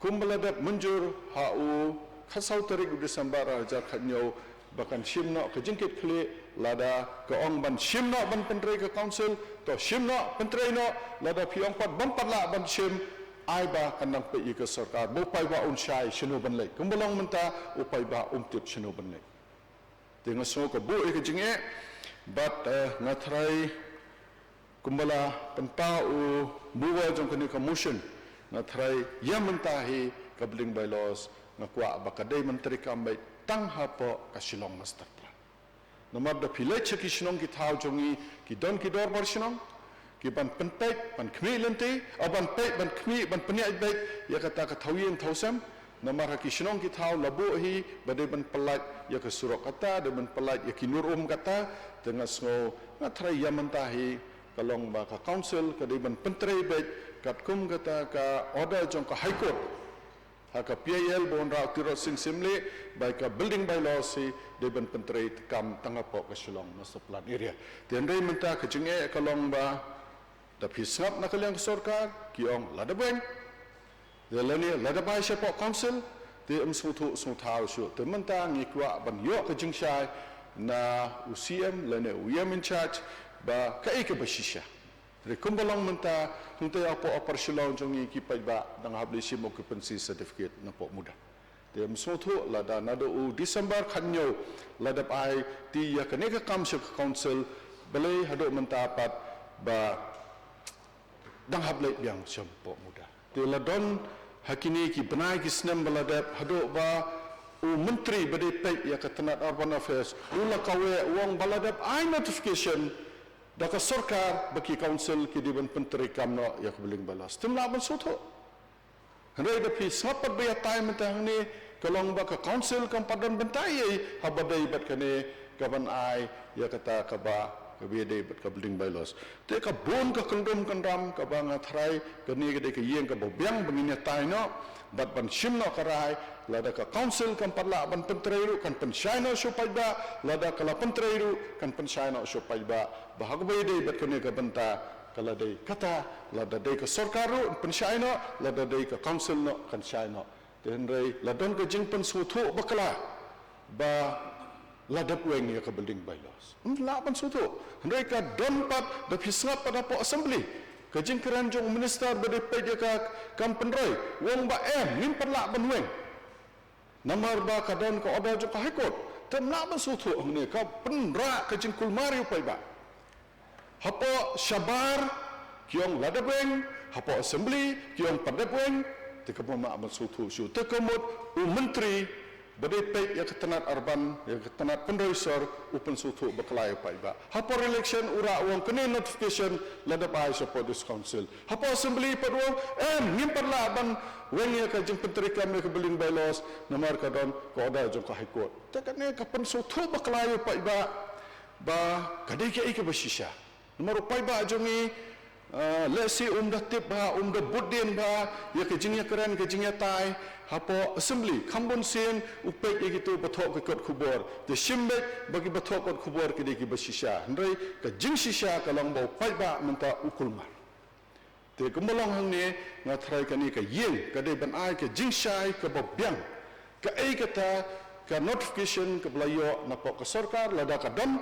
kumba la dep mynjur ha u khatsaw tarik u December ar hajar khathynñiew ba kan shim noh ka jingkitkhlieh, lada ka ong ban shim noh ban pyntrei ka council, to shim noh, pyntrei noh, lada phi ong pat bym pat lah ban shim, ai ba kan nang peit ïa ka sorkar, ba u paidbah un shai shano ban leit. Kumba long mynta u paidbah um tip shano ban leit. Te nga sngew ka buh ïa ka jingeh, bad, eh, nga tharai kumba la pynpaw u mover jong kane ka motion, nga tharai ïa mynta hi ka Building Bylaws nga kwah ba ka dei ban treikam beit tang hapoh ka Shillong Master Plan. Namar da phi leit sha ki shnong ki thaw jong ngi, ki don ki dorbar shnong, ki ban pynpeit, ban khmih lynti, ah, ban peit, ban khmih, ban pynïaid beit ïa kata ka thaw ïing thaw sem. Namar ha ki shnong ki thaw la buh hi ba dei ban pyllait ïa ka surok kata, dei ban pyllait ïa ki nur um kata, te nga sngew, nga tharai ïa mynta hi ka long ba ka council ka dei ban pyntrei beit katkum kata ka order jong ka High Court ha ka P I L ba wanrah u Tirot Sing Syiemlieh, ba ka Building Bylaws hi dei ban pyntrei kam tang hapoh ka Shillong Master Plan Area. Te hynrei mynta ka jingeh ka long ba da phi sngap na ka liang ka sorkar ki ong la dep weng, lane la dep ai shapoh council, te ym sngewthuh sngewthaw shuh. Te mynta ngi kwah ban ïoh ka jingshai na u C M lane u E M in charge ba kaei kaba shisha. Te kumba long mynta, hangtei hapoh Upper Shillong jong ngi ki paidbah dang hap leit shim occupancy certificate napoh muda. Te ym sngewthuh lada naduh u December khathynñiew la dep ai ti ïa kane ka kam sha ka council, balei haduh mynta pat ba dang hap leit biang shapoh muda. Te la don ha kine ki bnai ki snem ba la dep haduh ba u myntri ba dei peit ïa ka tnat Urban Affairs u la kaweh, u ong ba la dep ai notification da ka sorkar ba ki council ki dei ban pyntreikam noh ïa ka Building Bylaws. Te ym lah ban sngewthuh. Hynrei da phi sngap pat ba ïatai mynta hangne, ka long ba ka council kam pat don bynta ei ei haba dei bad kane ka ban ai ïa kata kaba, kaba ïadei bad ka Building Bylaws. Te ka bun ka kyndrum kynram kaba nga tharai kane ka dei ka ïing kaba biang ba ngin ïatai noh, bad ban shim noh ka rai, lada ka council kam pat lah ban pyntrei ruh kan pynshai noh sha u paidbah, lada ka la pyntrei ruh kan pynshai noh sha u paidbah, ba ha kaba ïadei bad kane ka bynta Ka la dei kata, lada dei ka sorkar ruh pynshai noh, lada dei ka council noh kan shai noh. Te hynrei la don ka jingpynsngewthuh bakla ba la dep weng ïa ka building bylaws. Ym lah ban sngewthuh. Hynrei ka don pat, da phi sngap pat hapoh assembly, ka jingkren jong u minister ba dei peit ïa ka kam pynroi, u ong ba em, ngim pat lah ban weng. Namar ba ka don ka order jong ka High Court. Te ym lah ban sngewthuh hangne, ka pynrah ka jingkulmar ïa u paidbah. Hapoh shabar ki ong la dep weng, hapoh assembly ki ong pat dep weng. Te kaba ym lah ban sngewthuh shuh. Te ka mut u myntri ba dei peit ïa ka tnat urban, ïa ka tnat pynroi sor, u pynsngewthuh bakla ïa u paidbah. Hapoh election u rah, u ong kane notification la dep ai shapoh District Council. Hapoh assembly pat u ong, em, ngim pat lah ban weng ïa ka jingpyntreikam ïa ka building bylaws namar ka don ka order jong ka High Court. Te kane ka pynsngewthuh bakla ïa u paidbah ba ka dei kaei kaba shisha. Namar u paidbah jong ngi, ah, lehse um da tip bha, um da bud dien bha ïa ka jingïakren, ka jingïatai hapoh assembly. Kham bun sien u peit ïa kito ba thoh ka kot khubor. Te shim beit ba ki ba thoh kot khubor ki dei kiba shisha. Hynrei ka jingshisha ka long ba u paidbah mynta u kulmar. Te kumba long hangne, nga tharai kane ka ïing ka dei ban ai ka jingshai kaba biang. Kaei kata ka notification kaba la ïoh napoh ka sorkar, lada ka don,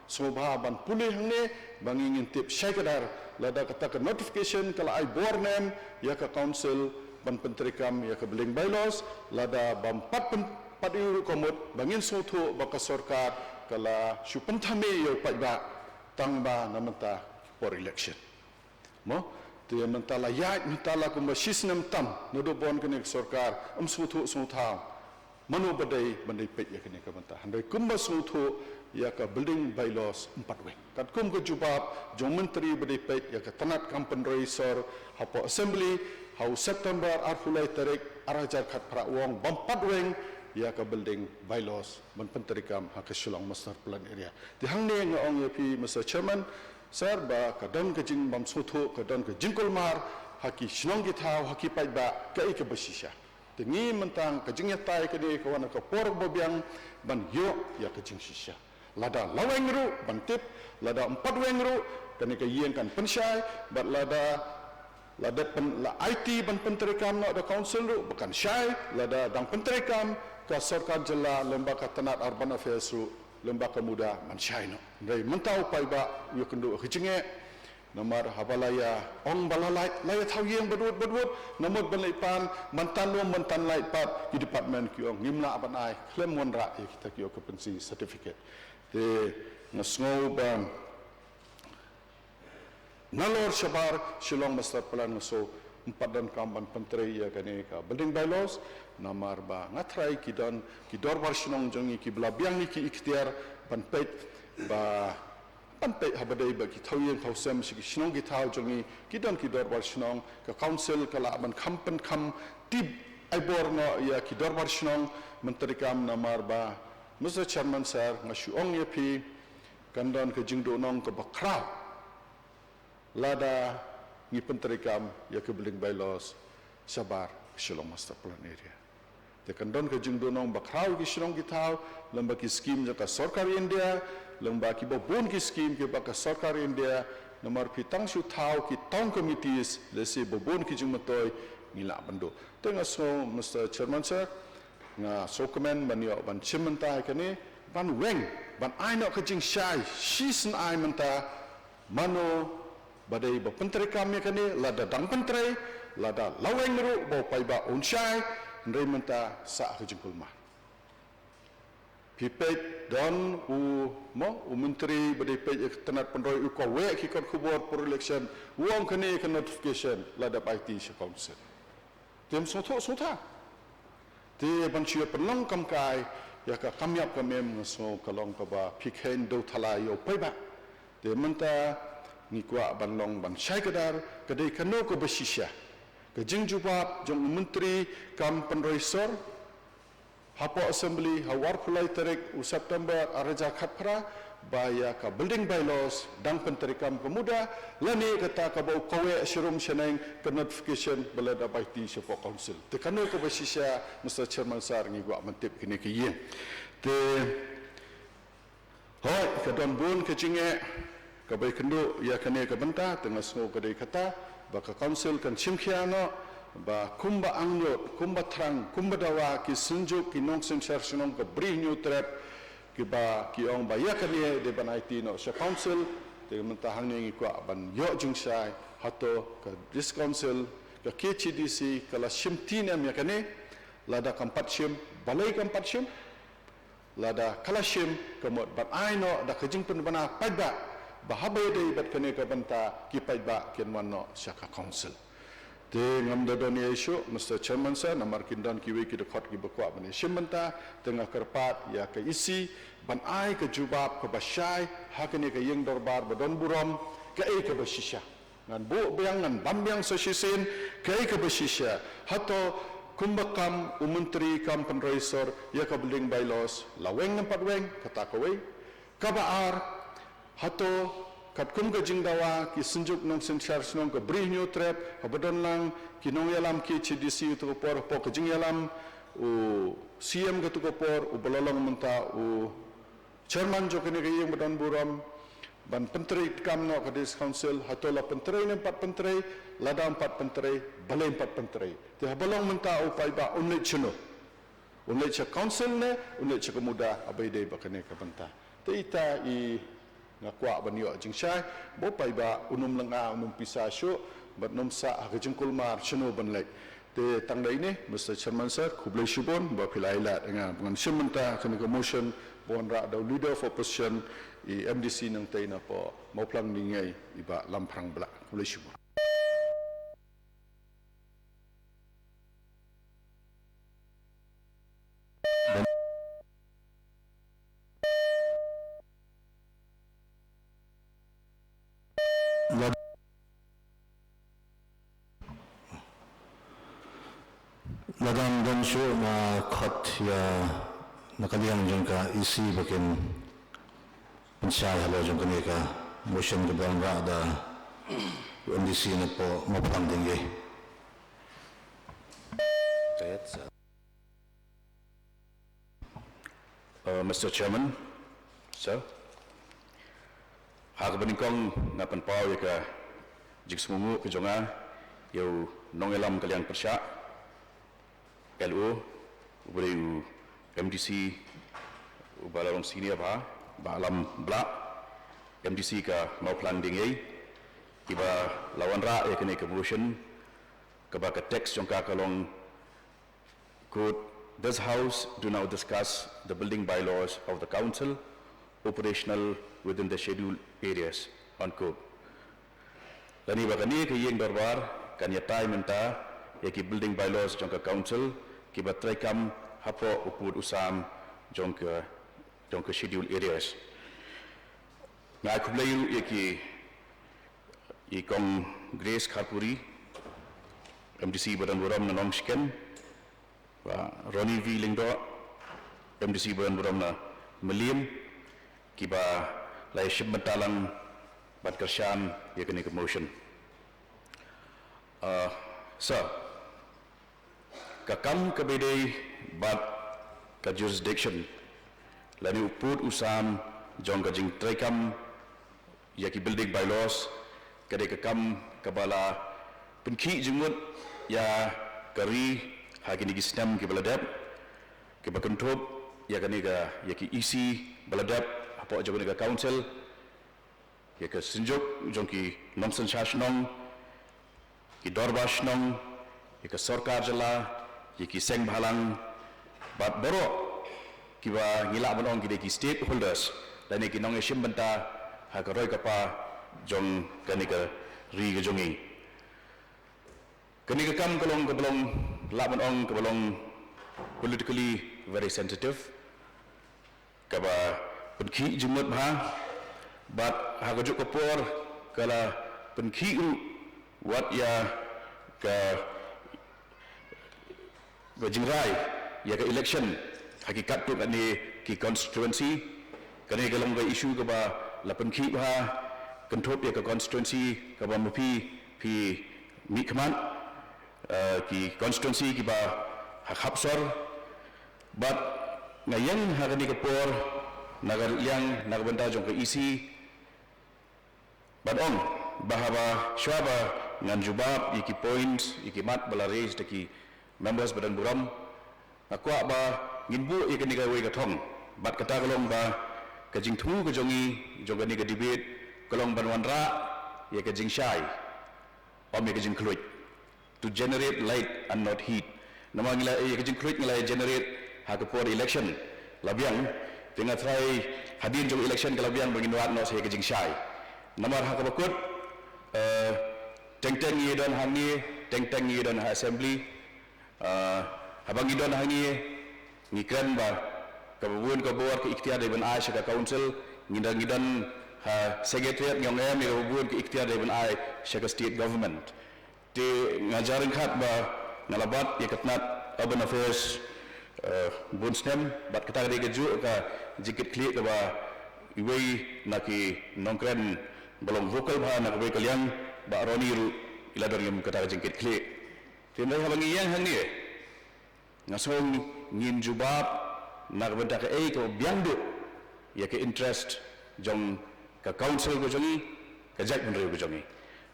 sngewbha ban pule hangne ba ngi ngin tip shai kdar. Lada kata ka notification ka la ai bor ne em ïa ka council ban pyntreikam ïa ka building bylaws, lada bym pat pyn-, pat ïoh ruh ka mut ba ngin sngewthuh ba ka sorkar ka la shu pynthame ïa u paidbah tang ba na mynta por election. Mo, te mynta la ïaid, mynta la kumba shisnem tam naduh ba wan kane ka sorkar, ym sngewthuh sngewthaw mano ba dei ban dei peit ïa kane ka bynta. Hynrei kumba sngewthuh ïa ka building bylaws ym pat weng. Katkum ka jubab jong u myntri ba dei peit ïa ka tnat kam pynroi sor hapoh assembly ha u September arphew lai tarik arhajar khatphra, u ong bym pat weng ïa ka building bylaws ban pyntreikam ha ka Shillong Master Plan Area. Te hangne nga ong ïa phi, Mister Chairman Sir, ba ka don ka jingbymsngewthuh, ka don ka jingkulmar ha ki shnong ki thaw, ha ki paidbah, kaei kaba shisha. Te ngi mynta ka jingïatai kane ka wan ha ka por ba biang ban ïoh ïa ka jingshisha. Lada la weng ruh ban tip, lada ym pat weng ruh kane ka ïing kan pynshai, bad lada, lada pyn-, la aiti ban pyntreikam noh da council ruh ba kan shai, lada dang pyntreikam ka sorkar jylla lyngba ka tnat urban affairs ruh, lyngba ka MUDA, ban shai noh. Hynrei mynta u paidbah u ïakynduh ha ka jingeh. Namar haba la ïa ong ba la lait, la ïa thaw ïing bad wut bad wut, namut ban leit pan, ban tan lum, ban tan lait pat, ki department ki ong ngim lah ban ai, khlem wanrah ïa kita ki occupancy certificate. Te nga sngew ba nalor shabar Shillong Master Plan nga sngew ym pat donkam ban pyntrei ïa kane ka building bylaws, namar ba nga tharai ki don ki dorbar shnong jong ngi kiba la biang ïa ki iktiar ban peit ba, ban peit haba dei ba ki thaw ïing thaw sem sha ki shnong ki thaw jong ngi, ki don ki dorbar shnong, ka council ka lah ban kham pynkham tip ai bor noh ïa ki dorbar shnong ban pyntreikam, namar ba, Mister Chairman Sir, nga shu ong ïa phi, kan don ka jingduhnong kaba khraw lada ngi pyntreikam ïa ka building bylaws shabar Shillong Master Plan Area. Te kan don ka jingduhnong ba khraw ki shnong ki thaw, lyngba ki skim jong ka sorkar India, lyngba kiba bun ki skim kiba ka sorkar India, namar phi tang shu thaw ki town committees, lehse ba bun ki jingmyntoi ngi lah ban duh. Te nga sngew, Mister Chairman Sir, nga sngewkmen ban ïoh ban shim mynta ïa kane, ban weng, ban ai noh ka jingshai shisien ai mynta, mano ba dei ba pyntreikam ïa kane, lada dang pyntrei, lada la weng ruh ba u paidbah un shai, hynrei mynta sah ka jingkulmar. Phi peit don u, mo, u myntri ba dei peit ïa ka tnat pynroi, u kaweh ki kot khubor por election, u ong kane ka notification la dep aiti sha council. Te ym sngewthuh sngewthaw. Te ban shu ïa pynlong kam kai ïa ka kam ïap kam im, nga sngew ka long kaba phi kheiñ dewthala ïa u paidbah. Te mynta ngi kwah ban long ban shai kdar, ka dei kano kaba shisha. Ka jingjubab jong u myntri kam pynroi sor hapoh assembly ha u arphew lai tarik u September arhajar khatphra, ba ïa ka building bylaws dang pyntreikam ka MUDA, lane kata kaba u kaweh sharum shaneng ka notification ba la dep aiti shapoh council. Te kano kaba shisha, Mister Chairman Sir, ngi kwah ban tip kine ki ïing. Te hooid, ka don bun ka jingeh, Kaba ïakynduh ïa kane ka bynta, te nga sngew ka dei kata ba ka council kan shim khia noh ba kumba angnud, kumba thrang, kumba dawa ki synjuk, ki nongsynshar shnong ka Bri Hynñiewtrep, kiba ki ong ba ïa kane dei ban aiti noh sha council. Te mynta hangne ngi kwah ban ïoh jingshai, hato ka District Council, ka K H A D C ka la shimti ne em ïa kane? Lada kam pat shim, balei kam pat shim? Lada ka la shim, ka mut ban ai noh da ka jingpynbna paidbah, ba haba ïadei bad kane ka bynta ki paidbah kin wan noh sha ka council. Te ngam da don ei shuh, Mister Chairman Sir, namar kin don kiwei ki dkhot kiba kwah ban ïashim bynta, te nga kyrpad ïa ka E C ban ai ka jubab kaba shai ha kane ka ïing dorbar ba don burom, kaei kaba shisha. Ngan buh biang, ngan ban biang sa shisien, kaei kaba shisha. Hato kumba kam u Myntri kam pynroi sor ïa ka Building Bylaws, la weng ne em pat weng, kata kawei. Kaba ar, hato katkum ka jingdawa ki synjuk nongsynshar shnong ka Bri Hynñiewtrep, haba don lang ki nongïalam K H A D C uto ka por, hapoh ka jingïalam u C M kato ka por, uba la long mynta u Chairman jong kane ka ïing ba don burom, ban pyntrei kam noh ka District Council, hato la pyntrei ne em pat pyntrei, lada em pat pyntrei, balei em pat pyntrei. Te haba long mynta u paidbah un leit shano? Un leit sha council ne un leit sha ka MUDA, haba ïadei bad kane ka bynta? Te ita i nga kwah ban ïoh jingshai, ba u paidbah un ym lynga, un ym pisa shuh, bad un ym sah ha ka jingkulmar shano ban leit. Te tang da ine, Mister Chairman Sir, khublei shibun ba phi la ai lad ïa nga ban shim bynta kane ka motion ba wanrah da u Leader of Opposition, i M D C nangtei na poh Mawphlang Diengei, i Bah Lamphrang Blah. Khublei shibun. Lada, lada ym don shuh, nga khot ïa na ka liang jong ka E C ba kin pynshai halor jong kane ka motion kaba wanrah da u M D C na poh Mawphlang Diengei. Uh, Mister Chairman, Sir, ha kaba nyngkong nga pynpaw ïa ka jingsngewnguh ka jong nga ïa u nongïalam ka liang pyrshah, L O, uba dei u M D C uba la long senior bha, Bah Lam Blah, M D C ka Mawphlang Diengei, iba la wanrah ïa kane ka motion kaba ka text jong ka ka long, quote, "This House do now discuss the building bylaws of the council operational within the scheduled areas," unquote. Lane ba kane ka ïing dorbar kan ïatai mynta ïa ki building bylaws jong ka council kiba treikam hapoh u pud u sam jong ka, jong ka scheduled areas. Nga ai khublei ruh ïa ki, i Kong Grace Kharpuri, M D C ba don burom na Nongshken, Bah Ronnie V Lyngdoh, M D C ba don burom na Mylliem, kiba la ïashim bynta lang ban kyrshan ïa kane ka motion. Ah, Sir, ka kam kaba ïadei bad ka jurisdiction lane u pud u sam jong ka jingtreikam ïa ki building bylaws ka dei ka kam kaba la pynkhih jingmut ïa ka ri ha kine ki snem kiba la dep, kiba kynthup ïa kane ka, ïa ki E C ba la dep hapoh jong kane ka council, ïa ka synjuk jong ki nongsynshar shnong, ki dorbar shnong, ïa ka sorkar jylla, ïa ki seng bhalang, bad baroh kiba ngi lah ban ong ki dei ki stakeholders lane ki nongïashim bynta ha ka roi ka par jong kane ka ri ka jong ngi. Kane ka kam ka long, kaba long, lah ban ong kaba long politically very sensitive, kaba pynkhih jingmut bha, bad ha kajuh ka por ka la pynkhih ruh wat ïa ka, ka jingrai ïa ka election ha ki katto katne ki constituency. Kane ka long ka issue kaba la pynkhih bha kynthup ïa ka constituency kaba ma phi phi mihkhmat, eh, ki constituency kiba ha khapsor. Bad nga ïeng ha kane ka por na ka liang, na ka bynta jong ka E C, Ban ong ba haba shuwa ba ngan jubab ïa ki points, ïa ki mat ba la raise da ki members ba don burom, nga kwah ba ngin buh ïa kane kawei ka thong. Bad kata ka long ba ka jingthmu ka jong ngi jong kane ka debate ka long ban wanrah ïa ka jingshai, ym ïa ka jingkhluit. To generate light and not heat. Namar ngi la, ïa ka jingkhluit ngi la generate ha ka por election la biang. Te nga tharai hadien jong election ka la biang ba ngin wad noh sa ïa ka jingshai. Namar ha kaba kut, eh, teng teng ngi don hangne, teng teng ngi don ha assembly. Eh, haba ngi don hangne, ngi kren ba kaba bun ka bor ka iktiar dei ban ai sha ka council, ngi don, ngi don ha secretariat ngi ong em ïa kaba bun ka iktiar dei ban ai sha ka state government. Te nga jia ryngkat ba nga la bat ïa ka tnat urban affairs, eh, bun snem, bad kata ka dei kajuh ka jingkitkhlieh kaba iwei na ki nongkren ba long vocal bha na kawei ka liang, Bah Ronnie ruh i la don ïa kata ka jingkitkhlieh. Te hynrei haba ngi ïeng hangne, nga sngew ngin jubab na ka bynta kaei kaba biang duh ïa ka interest jong ka council ka jong ngi, ka jaitbynriew ka jong ngi.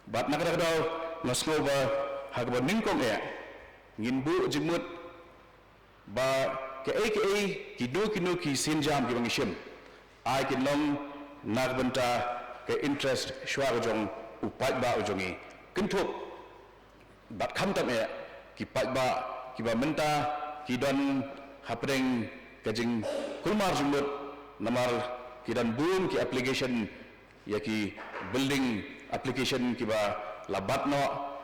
Bad na kata ka daw nga sngew ba ha kaba nyngkong eh ngin buh jingmut ba kaei kaei, kino kino ki sienjam kiba ngi shim, ai kin long na ka bynta ka interest shuwa ka jong u paidbah u jong ngi. Kynthup bad khamtam eh ki paidbah kiba mynta ki don hapdeng ka jingkulmar jingmut, namar ki don bun ki application, ïa ki building application kiba la bat noh,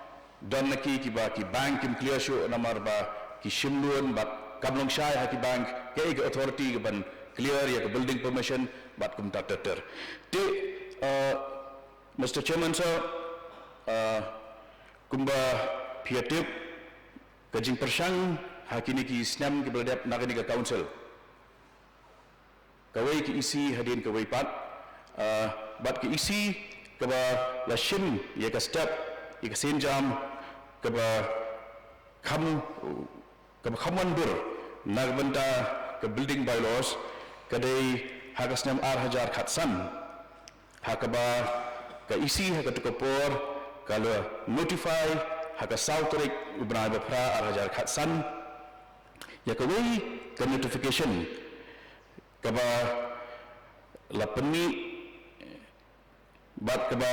don na ki kiba ki bank kim clear shuh namar ba ki shim loan bad kam long shai ha ki bank, kaei ka authority ka ban clear ïa ka building permission bad kumta ter ter. Te, eh, Mister Chairman sir, eh, kumba phi ïa tip, ka jingpyrshang ha kine ki snem kiba la dep na kane ka council, kawei ka E C hadien kawei pat, ah, bad ka E C kaba la shim ïa ka step, ïa ka sienjam kaba kham, kaba kham wandur na ka bynta ka building bylaws, ka dei ha ka snem ar hajar khatsan, ha kaba ka E C ha katu ka por ka la notify ha ka saw tarik u bnai ba phra ar hajar khatsan ïa kawei ka notification kaba la pynmih bad kaba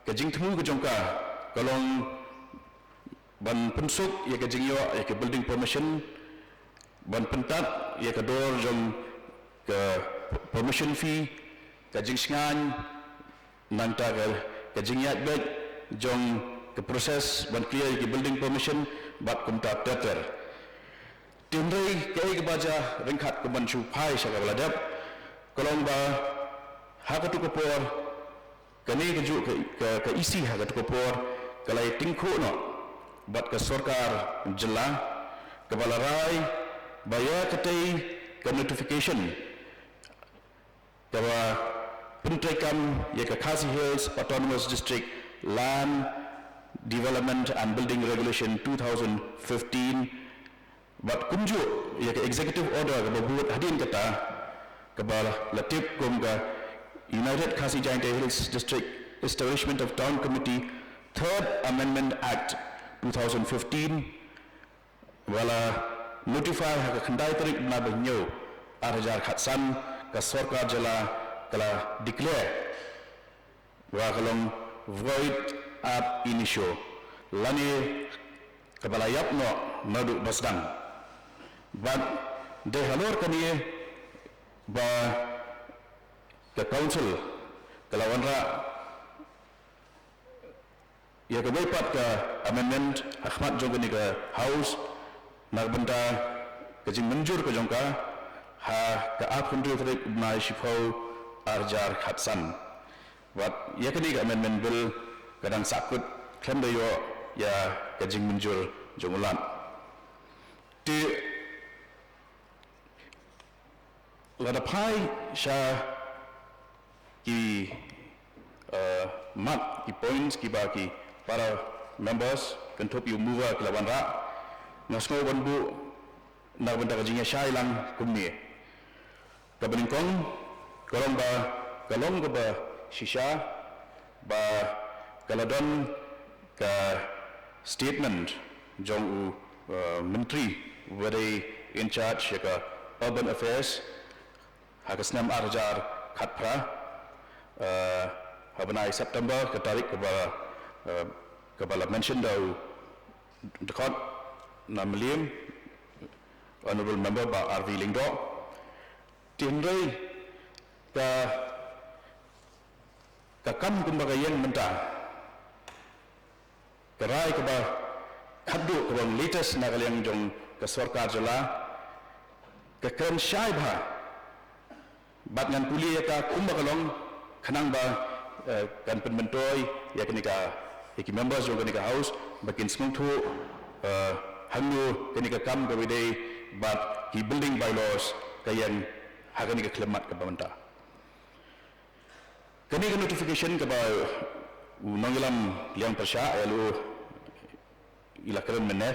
ka jingthmu ka jong ka ka long ban pynsuk ïa ka jingïoh ïa ka building permission, ban pyntap ïa ka dor jong ka permission fee, ka jingshngaiñ nangta ka, ka jingïaid beit jong ka process ban clear ïa ka building permission bad kumta ter ter. Te hynrei kaei kaba jia ryngkat ka ban shu phai sha kaba la dep, ka long ba ha katu ka por, kane kajuh ka, ka, ka E C ha katu ka por ka la ïa tyngkhuh noh bad ka sorkar jylla, kaba la rai ba ïa katei ka notification kaba pyntreikam ïa ka Khasi Hills Autonomous District Land Development and Building Regulation two thousand fifteen, bad kumjuh ïa ka executive order kaba bud hadien kata, kaba la tip kum ka United Khasi Jaintia Hills District Establishment of Town Committee Third Amendment Act two thousand fifteen, ba la notify ha ka khyndai tarik bnai ba hynñiew ar hajar khatsan, ka sorkar jylla ka la declare ba ka long void ab initio, lane kaba la ïap noh naduh ba sdang. Bad dei halor kane ba ka council ka la wanrah ïa kawei pat ka amendment ha khmat jong kane ka House na ka bynta ka jingmynjur ka jong ka ha ka arphew hynriew tarik u bnai shiphew ar hajar khatsan. Bad ïa kane ka amendment bill ka dang sahkut khlem da ïoh ïa ka jingmynjur jong u Lat. Te lada phai sha ki, eh, mat, ki points kiba ki para members, kynthup ïa u mover ki la wanrah, nga sngew ban buh na ka bynta ka jingïashai lang kumne. Kaba nyngkong, ka long ba, ka long kaba shisha, ba ka la don ka statement jong u, uh, Myntri uba dei in charge ïa ka Urban Affairs ha ka snem ar hajar khatphra, uh, ha bnai September, ka tarik kaba, uh, kaba la mention da u dkhot na Mylliem, Honorable Member Bah R V Lyngdoh. Te hynrei ka, ka kam kumba ka ïeng mynta, ka rai kaba khatduh kaba latest na ka liang jong ka sorkar jylla, ka kren shai bha. Bad ngan pule ïa ka kumba ka long, khnang ba, eh, kan pynmyntoi ïa kane ka, ïa ki members jong kane ka House ba kin sngewthuh, eh, hangno kane ka kam kaba dei bad ki building bylaws ka ïeng ha kane ka khyllipmat kaba mynta. Kane ka notification kaba u nongïalam liang pyrshah ïa u i la kren mynne,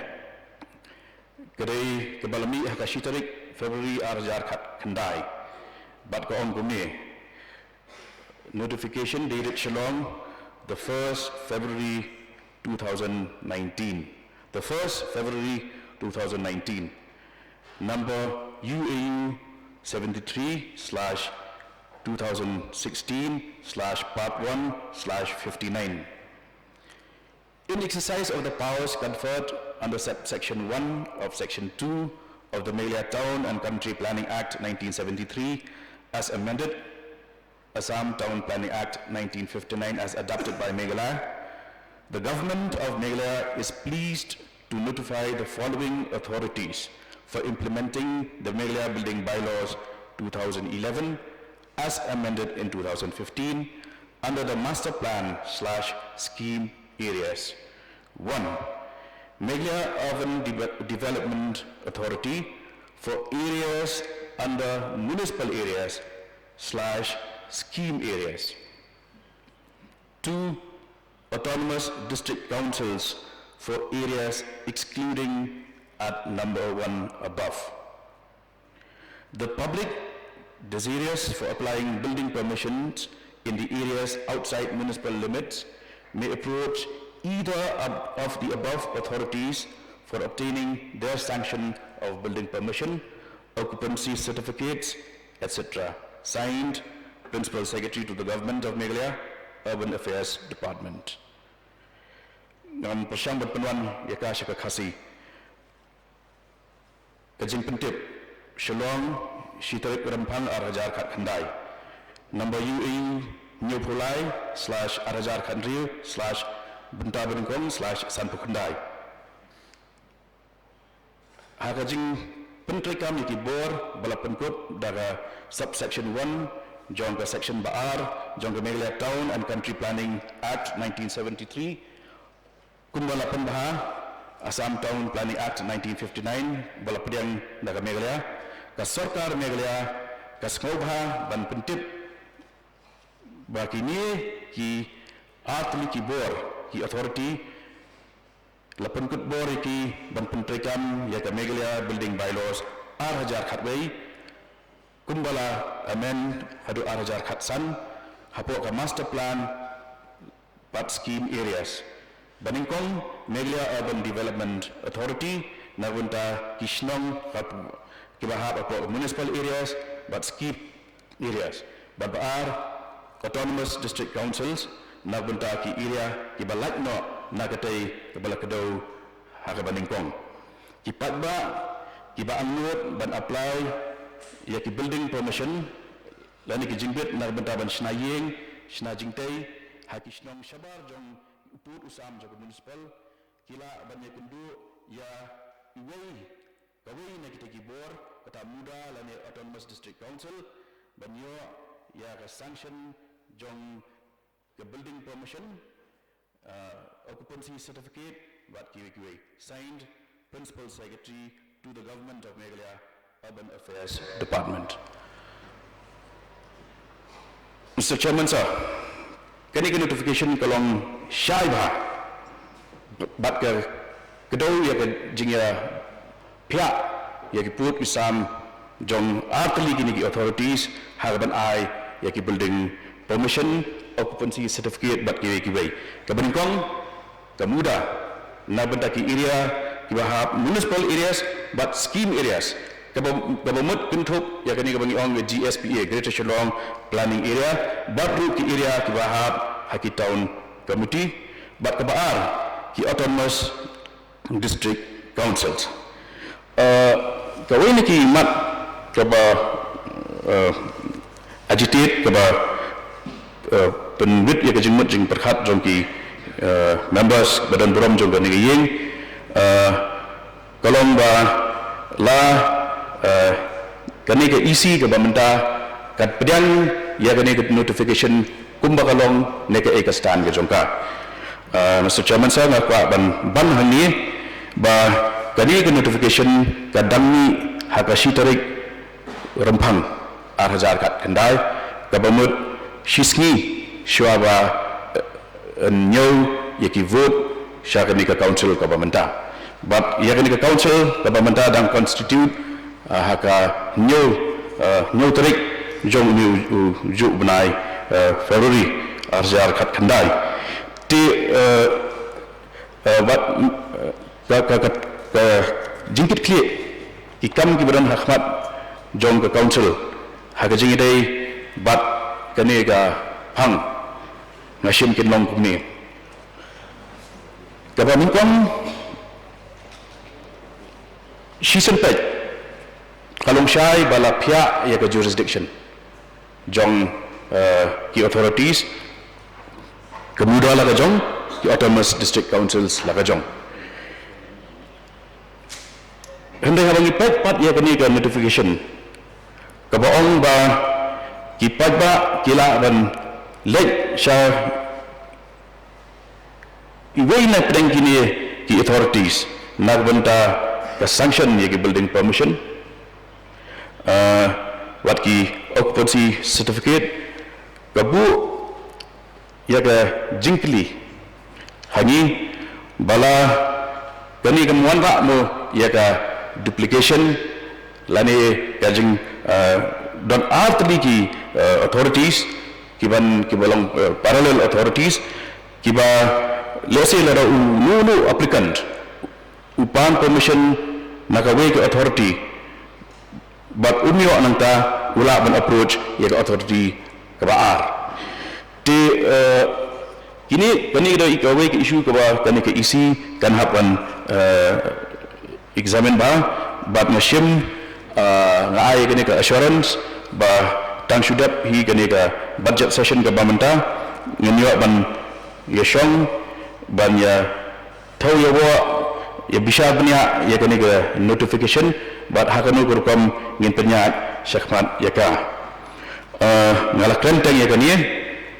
ka dei kaba la mih ha ka shi tarik February ar hajar khatkhyndai. Bad ka ong kumne: notification dated Shillong, the first February two thousand nineteen. The first February two thousand nineteen. Number U A U seventy-three slash two thousand sixteen slash part one slash fifty-nine. In exercise of the powers conferred under subsection one of section two of the Meghalaya Town and Country Planning Act nineteen seventy-three as amended, Assam Town Planning Act nineteen fifty-nine as adopted by Meghalaya, the Government of Meghalaya is pleased to notify the following authorities for implementing the Meghalaya Building Bylaws two thousand eleven as amended in two thousand fifteen under the Master Plan slash Scheme areas. One, Meghalaya Urban Deve-, Development Authority for areas under municipal areas slash scheme areas. Two, Autonomous District Councils for areas excluding at number one above. The public desirous for applying building permissions in the areas outside municipal limits may approach either ab-, of the above authorities for obtaining their sanction of building permission, occupancy certificates, et cetera. Signed, Principal Secretary to the Government of Meghalaya, Urban Affairs Department. Ngan pyrshang ban pynwan ïa ka sha ka Khasi. Ka jingpyntip: Shillong, shi tarik Rymphang ar hajar khatkhyndai. Number U A U hynñiewphew lai slash ar hajar khathynriew slash bynta banyngkong slash sanphew khyndai. Ha ka jingpyntreikam ïa ki bor ba la pynkut da ka subsection one jong ka section ba ar jong ka Meghalaya Town and Country Planning Act nineteen seventy-three, kumba la pynbha Assam Town Planning Act nineteen fifty-nine ba la pdiang da ka Meghalaya, ka sorkar Meghalaya ka sngewbha ban pyntip ba kine ki artylli ki bor, ki authority, la pynkut bor ïa ki ban pyntreikam ïa ka Meghalaya Building Bylaws ar hajar khatwei, kumba la amend haduh ar hajar khatsan, hapoh ka master plan bad scheme areas. Banyngkong, Meghalaya Urban Development Authority na ka bynta ki shnong hap-, kiba hap hapoh municipal areas bad scheme areas. Bad ba ar, Autonomous District Councils na ka bynta ki area kiba lait noh na katei kaba la kdew ha kaba nyngkong. Ki paidbah kiba angnud ban apply ïa ki building permission lane ki jingbit na ka bynta ban shna ïing, shna jingtei ha ki shnong shabar jong u pud u sam jong ka municipal, ki lah ban ïakynduh ïa iwei, kawei na kita ki bor, kata MUDA lane Autonomous District Council, ban ïoh ïa ka sanction jong ka building permission, uh, occupancy certificate, bad kiwei kiwei. Signed, Principal Secretary to the Government of Meghalaya, Urban Affairs Department. Mister Chairman Sir, kane ka notification ka long shai bha bad ka kdew ïa ka jingïaphiah ïa ki pud ki sam jong artylli kine ki authorities ha kaban ai ïa ki building permission occupancy certificate bad kiwei kiwei. Kaba nyngkong, ka MUDA, na bynta ki area kiba hap municipal areas bad scheme areas, kaba, kaba mut kynthup ïa kane kaba ngi ong ka G S P A, Greater Shillong Planning Area, bad ruh ki area kiba hap ha ki town committee, bad kaba ar, ki autonomous district councils. Uh, kawei na ki mat kaba, uh, agitate, kaba, uh, pynwit ïa ka jingmut jingpyrkhat jong ki, uh, members ba don burom jong kane ka ïing, uh, ka long ba la, uh, kane ka E C kaba mynta ka pdiang ïa kane ka notification kumba ka long ne kaei ka stand ka jong ka. Uh, Mister Chairman Sir, nga kwah ban, ban hangne ba kane ka notification ka dang mih ha ka shi tarik Rymphang ar hajar khatkhyndai, kaba mut shi sngi shuwa ba, eh, ñiew ïa ki vote sha kane ka council kaba mynta. Bad ïa kane ka council kaba mynta dang constitute, ah, ha ka ñiew, ah, ñiew tarik jong une u, u juh bnai, eh, February ar hajar khatkhyndai. Te, eh, eh, bad, eh, ka, ka, ka, ka jingkitkhlieh ki kam kiba don ha khmat jong ka council ha ka jingïadei bad kane ka phang, nga shim kin long kumne. Kaba nyngkong, shisien peit ka long shai ba la phiah ïa ka jurisdiction jong, eh, ki authorities, ka MUDA la ka jong, ki autonomous district councils la ka jong. Hynrei haba ngi peit pat ïa kane ka notification kaba ong ba ki paidbah ki lah ban leit sha iwei na pdeng kine ki authorities na ka bynta ka sanction ïa ki building permission, ah, wat ki occupancy certificate, ka buh ïa ka jingkylli ha ngi ba la kane kam wanrah mo ïa ka duplication lane ka jing, eh, don artylli ki, eh, authorities kiban, kiba long, eh, parallel authorities kiba, let's say, lada u, uno uno applicant u pan permission na kawei ka authority bad um ïoh nangta, u lah ban approach ïa ka authority kaba ar. Te, eh, kine, kane ka dei kawei ka issue kaba kane ka E C kan hap ban, eh, examine bha, bad nga shim, eh, nga ai kane ka assurance ba tang shu dep hi kane ka budget session kaba mynta, ngin ïoh ban ïa shong ban ïa thew ïa wah, ïa bishar bniah ïa kane ka notification, bad ha kano ka rukom ngin pynïaid shakhmat ïa ka. Eh, nga la kren teng ïa kane,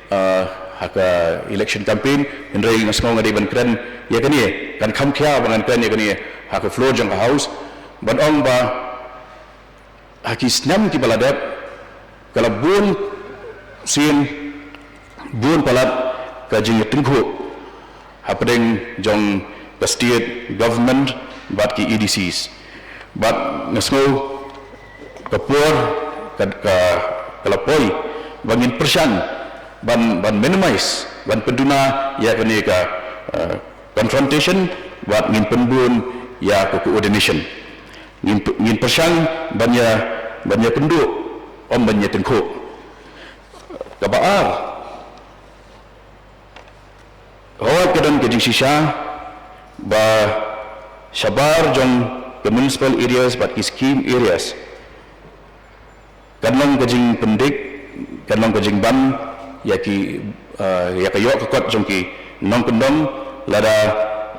eh, ha ka election campaign, hynrei nga sngew nga dei ban kren ïa kane, kan kham khia ba ngan kren ïa kane ha ka floor jong ka House, ban ong ba ha ki snem kiba la dep, ka la bun sien, bun palat ka jingïatyngkhuh hapdeng jong ka state government bad ki A D Cs. Bad nga sngew ka por ka, ka, ka la poi ba ngin pyrshang ban, ban minimize, ban pynduna ïa kane ka, eh, confrontation, bad ngin pynbun ïa ka coordination. Ngin, ngin pyrshang ban ïa, ban ïakynduh, ym ban ïatyngkhuh. Kaba ar, hooid ka don ka jingshisha ba shabar jong ka municipal areas bad ki scheme areas kan long ka jingpyndik, kan long ka jingban ïa ki, eh, ïa ka ïoh ka kot jong ki nongkyndong lada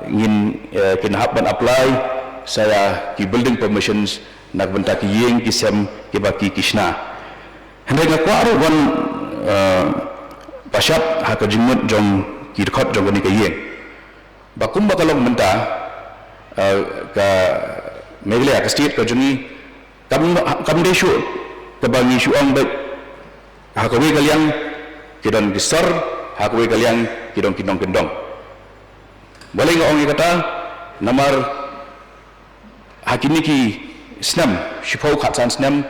ngin, eh, kin hap ban apply sha ïa ki building permissions na ka bynta ki ïing ki sem kiba ki, ki shna. Hynrei nga kwah ruh ban, eh, pynshai ha ka jingmut jong ki dkhot jong kane ka ïing ba kumba ka long mynta, eh, ka Meghalaya, ka state ka jong ngi, kam, kam dei shuh kaba ngi shu ong beit ha kawei ka liang ki don ki sor, ha kawei ka liang ki don ki nongkyndong. Balei nga ong ïa kata? Namar ha kine ki snem, shiphew khatsan snem,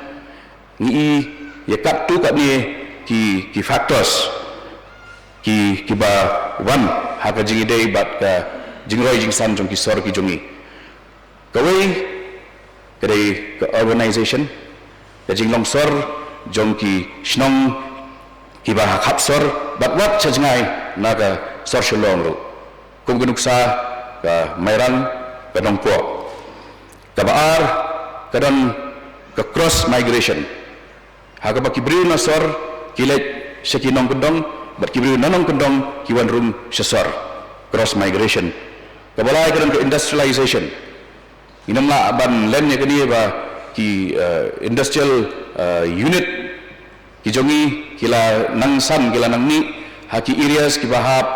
ngi i ïa katto katne ki, ki factors ki, kiba wan ha ka jingïadei bad ka jingroi jingsan jong ki sor ki jong ngi. Kawei ka dei ka urbanization, ka jinglong sor jong ki shnong kiba ha khap sor bad wat sha jngai na ka sor Shillong ruh, kum ka nuksa ka Mairang, ka Nongpoh. Kaba ar, ka don ka cross migration, ha kaba ki briew na sor ki leit sha ki nongkyndong bad ki briew na nongkyndong ki wan rung sha sor. Cross migration. Kaba lai, ka don ka industrialization. Ngim lah ban len ïa kane ba ki, eh, industrial, eh, unit ki jong ngi ki la nang san, ki la nang mih ha ki areas kiba hap,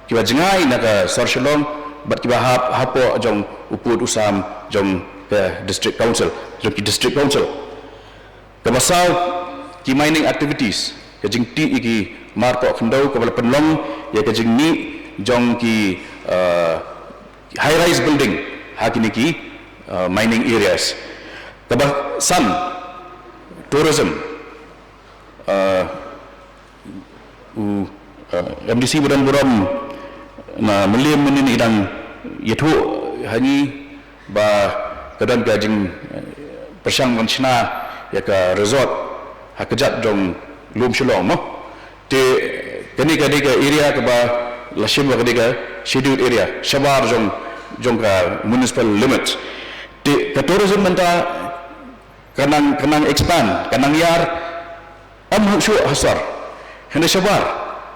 kiba jngai na ka sor Shillong bad kiba hap hapoh jong u pud u sam jong ka district council, jong ki district council. Kaba saw, ki mining activities, ka jingtih ïa ki marpoh khyndew, kaba la pynlong ïa ka jingmih jong ki, eh, high rise building ha kine ki, eh, mining areas. Kaba san, tourism. Eh, u, eh, M D C ba don burom na Mylliem mynhynnin i dang ïathuh ha ngi ba ka don ka jing, eh, pyrshang ban shna ïa ka resort ha kjat jong lum Shillong mo. Te kane ka dei ka area kaba la shim ba ka dei ka scheduled area shabar jong, jong ka municipal limit. Te ka tourism mynta ka nang, ka nang expand, ka nang ïar, ym hapoh shuh ha sor. Hynrei shabar,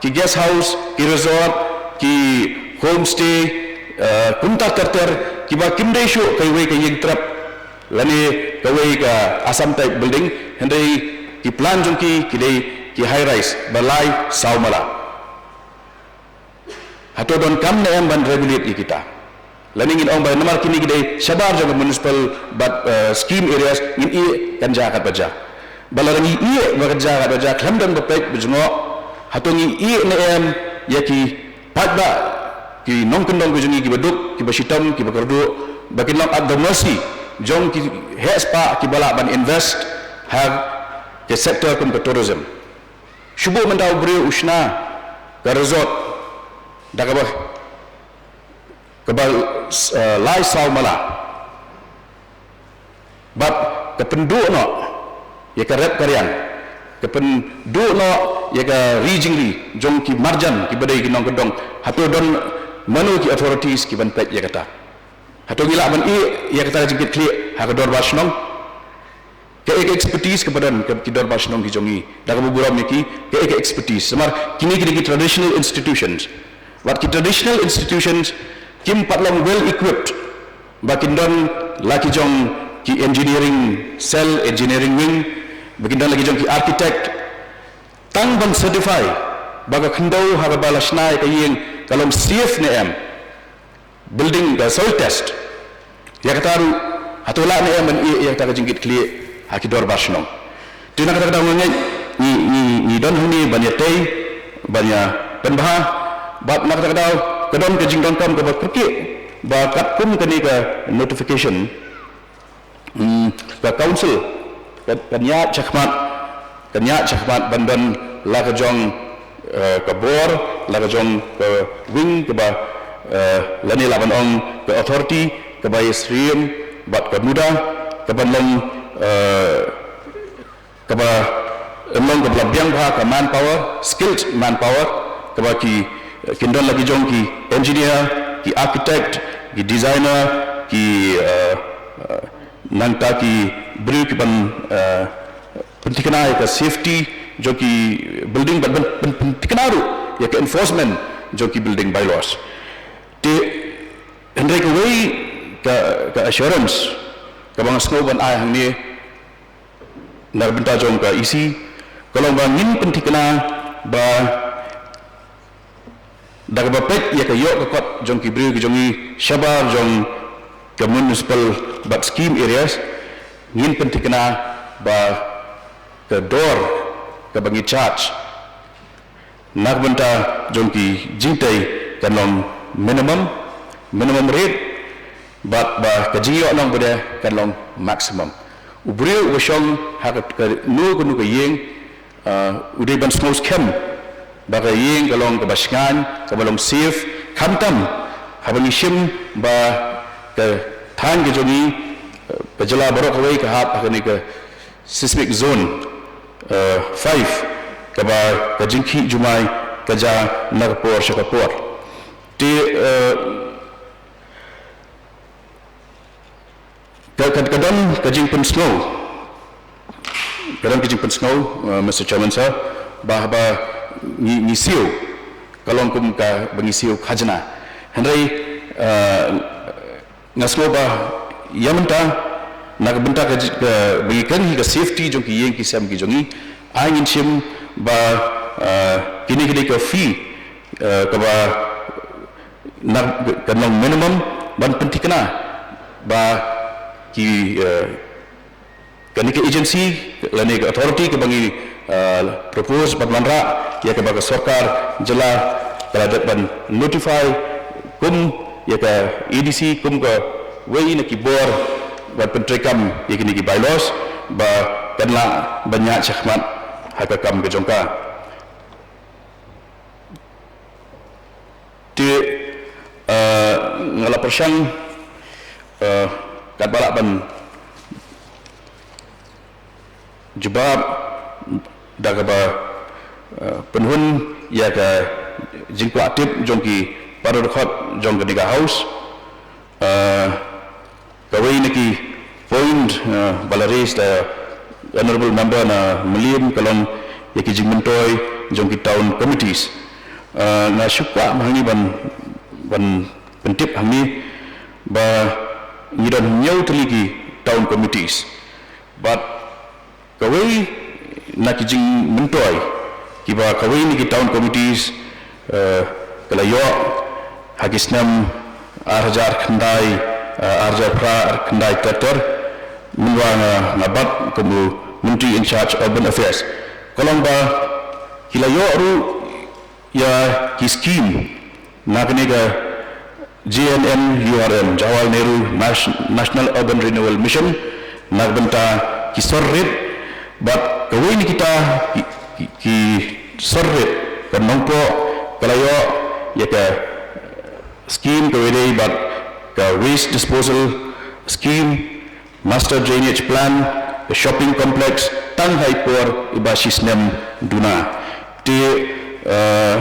ki guest house, ki resort, ki homestay, eh, kumta ter ter, kiba kim dei shuh kawei ka ïing trep lane kawei ka Assam type building, hynrei ki plan jong ki, ki dei ki high rise ba lai saw mala. Hato donkam ne em ban regulate ïa kita? Lane ngin ong ba namar kine ki dei shabar jong ka municipal bad, eh, scheme areas, ngin ïeh kan jaka katba jia. Ba lada ngi ïeh ba kan jaka katba jia, khlem don ba peit ba jngoh, hato ngi ïeh ne em ïa ki paidbah, ki nongkyndong ki jong ngi kiba duk, kiba shitom, kiba kyrduh, ba kin long at the mercy jong ki heh spah kiba lah ban invest ha ka sector kum ka tourism. Shu buh mynta u briew u shna ka resort da kaba, kaba, eh, lai saw mala. Bad ka pynduh noh ïa ka rep ka riang, ka pynduh noh ïa ka ri jingri jong ki marjan kiba dei ki nongkyndong. Hato don mano ki authorities ki ban peit ïa kata? Hato ngi lah ban ïeh ïa kata ka jingkitkhlieh ha ka dorbar shnong? Kaei ka expertise kaba don ka, ki dorbar shnong ki jong ngi, da kaba burom ïa ki, kaei ka expertise? Namar kine ki dei ki traditional institutions. Bad ki traditional institutions kim pat long well equipped ba kin don la ki jong ki engineering cell, engineering wing, ba kin don la ki jong ki architect, tang ban certify ba ka khyndew ha kaba la shna ïa ka ïing ka long safe ne em. Building ka soil test. Ïa kata ruh, hato lah ne em ban ïeh ïa kata ka jingkitkhlieh ha ki dorbar shnong? Te na kata ka daw nga ngeit ngi, ngi, ngi don hangne ban ïatei, ban ïa pynbha, bad na kata ka daw ka don ka jingdonkam kaba kyrkieh ba katkum kane ka notification, hmm, ka council kan, kan ïaid shakhmat, kan ïaid shakhmat ban don la ka jong, eh, ka bor, la ka jong ka wing kaba, eh, lane lah ban ong ka authority kaba ïasyriem bad ka muda, kaban long, eh, kaba long kaba la biang bha ka manpower, skilled manpower, kaba ki, kin don la ki jong ki engineer, ki architect, ki designer, ki, eh, eh, nangta ki briew kiban, eh, pynthikna ïa ka safety jong ki building, bad pyn, pyn, pynthikna ruh ïa ka enforcement jong ki building bylaws. Te hynrei kawei ka, ka assurance kaba nga sngew ban ai hangne na ka bynta jong ka E C, ka long ba ngin pynthikna ba da kaba peit ïa ka ïoh ka kot jong ki briew ki jong ngi shabar jong ka municipal bad scheme areas, ngin pynthikna ba ka dor kaba ngi charge na ka bynta jong ki jingtei kan long minimum, minimum rate, bad ba ka jingïoh nong ba dei kan long maximum. U briew uba shong ha ka, kano kano ka ïing, ah, u dei ban sngew skhem ba ka ïing ka long kaba shngaiñ, kaba long safe, khamtam haba ngi shim ba ka thaiñ ka jong ngi, eh, ka jylla baroh kawei ka hap ha kane ka seismic zone, eh, five, kaba ka jingkhih jumai ka jia na ka por sha ka por. Te, eh, ka, ka, ka don ka jingpynsngew, ka don ka jingpynsngew, eh, Mister Chairman Sir, ba, ba ngi, ngi siew, ka long kum kaba ngi siew khajna. Hynrei, eh, nga sngew ba ïa mynta, na ka bynta ka ji-, ka, ba ngi kren hi ka safety jong ki ïing ki sem ki jong ngi, ai ngin shim ba, eh, kine ki dei ka fee, eh, kaba na ka long minimum ban pynthikna ba ki, eh, kane ka agency lane ka authority kaba ngi, eh, propose ban wanrah ïa kaba ka sorkar jylla ka la dep ban notify kum ïa ka A D C kum kawei na ki bor ban pyntreikam ïa kine ki bylaws ba kan lah ban ïaid shakhmat ha ka kam ka jong ka. Te, eh, nga la pyrshang, eh, katba lah ban jubab da kaba, eh, pynhun ïa ka jingkwah tip jong ki para dkhot jong kane ka House. Eh, kawei na ki point, eh, ba la raise da Honorable Member na Mylliem ka long ïa ki jingmyntoi jong ki town committees. Eh, nga shu kwah hangne ban, ban pyntip hangne ba ngi don hynñiew tylli ki town committees. Bad kawei na ki jingmyntoi kiba kawei na ki town committees, eh, ka la ïoh ha ki snem ar hajar khyndai, eh, ar hajar phra khyndai ter ter, mynba nga, nga bat kum u Myntri in charge Urban Affairs. Ka long ba ki la ïoh ruh ïa ki scheme na kane ka J N N U R M, Jawaharlal Nehru Nas-, National Urban Renewal Mission, na ka bynta ki sor rit, bad kawei na kita ki, ki, ki sor rit ka Nongpoh ka la ïoh ïa ka scheme kawei dei bad ka waste disposal scheme, master drainage plan, ka shopping complex, tang ha i por iba shi snem duna. Te, eh,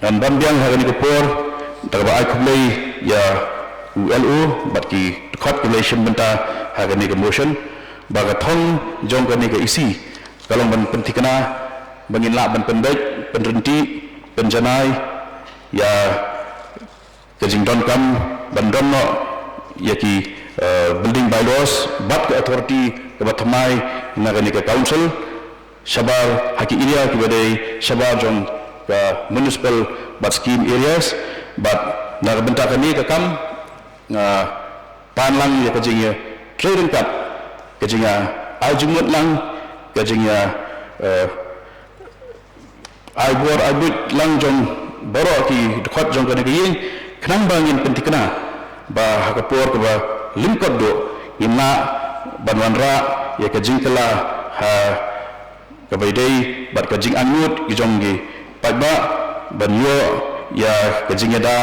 ngan ban biang ha kane ka por da kaba ai khublei ïa u L O bad ki dkhot kiba la shim bynta ha kane ka motion, ba ka thong jong kane ka E C ka long ban pynthikna ba ngin lah ban pynbeit, pynryntih, pynjanai ïa ka jingdonkam ban don noh ïa ki, eh, building bylaws bad ka authority kaba thymmai na kane ka council shabar ha ki area kiba dei shabar jong ka municipal bad scheme areas, bad na ka bynta kane ka kam nga pan lang ïa ka jingïatrei ryngkat, ka jingïa ai jingmut lang, ka jingïa, eh, ai bor ai buit lang jong baroh ki dkhot jong kane ka ïing, khnang ba ngin pynthikna ba ha ka por kaba lyngkot duh ngin lah ban wanrah ïa ka jingkylla ha kaba ïadei bad ka jingangnud ki jong ki paidbah ban ïoh ïa ka jingïada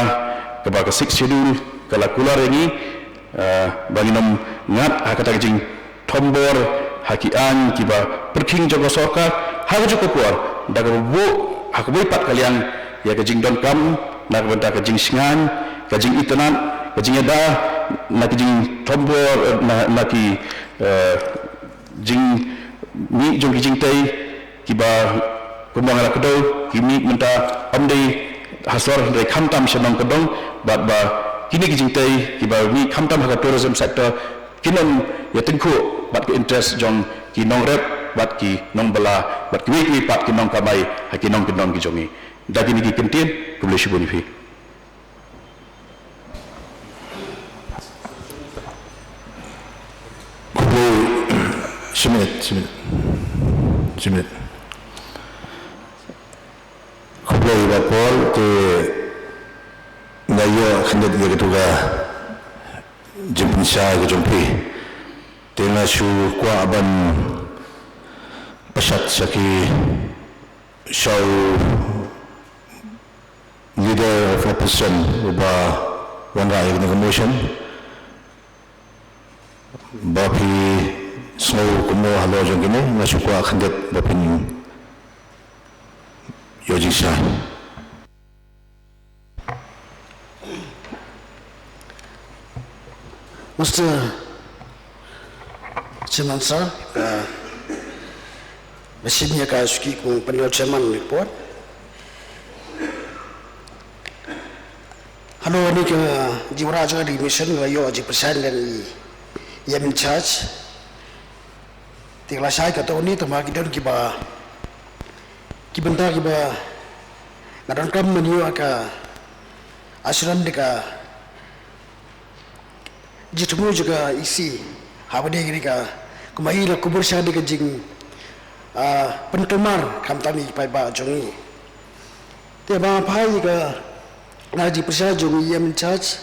kaba ka Sixth Schedule ka la kular ïa ngi, eh, ba ngin ym ngat ha kata ka jingthombor ha ki aiñ kiba pyrkhing jong ka sorkar, ha kajuh ka por da kaba buh ha kawei pat ka liang ïa ka jingdonkam na ka bynta ka jingshngaiñ, ka jingitynnad, ka jingïada na ka jingthombor, eh, na, na ki, eh, jingmih jong ki jingtei kiba kumba nga la kdew, ki mih mynta ym dei ha sor hynrei khamtam sha nongkyndong, bad ba kine ki jingtei kiba mih khamtam ha ka tourism sector kin ym ïatyngkhuh bad ka interest jong ki nongrep bad ki nongbylla bad kiwei kiwei pat ki nongkamai ha ki nongkyndong ki jong ngi. Da kine ki kyntien, khublei shibun ïa phi. Khublei, shi minit, shi minit. Shi minit. Khublei Bah Paul, te nga ïoh khyndiat ïa katu ka jingpynshai ka jong phi. Te nga shu kwah ban pynshai sha ki Sha u Leader of Opposition uba wanrah ïa kane ka motion, ba phi sngew kumno halor jong kine, nga shu kwah khyndiat ba phin ïoh jingshai. Mister Chairman Sir, uh, ba shim ïa ka shuki kum u Panel Chairman report. Halor kane ka jingwanrah jong ka Deputation, nga la ïoh jingpyrshang na i E M in charge. Te nga la shai katto katne, tangba ki don kiba, ki bynta kiba nga donkam ban ïoh ka assurance da ka jingthmu jong ka E C, haba dei kane ka, kumba i la kubur sha kane ka jing, ah, pynkulmar khamtam ïa ki paidbah jong ngi. Te haba phai ïa ka, na ka jingpyrshang jong i E M in charge,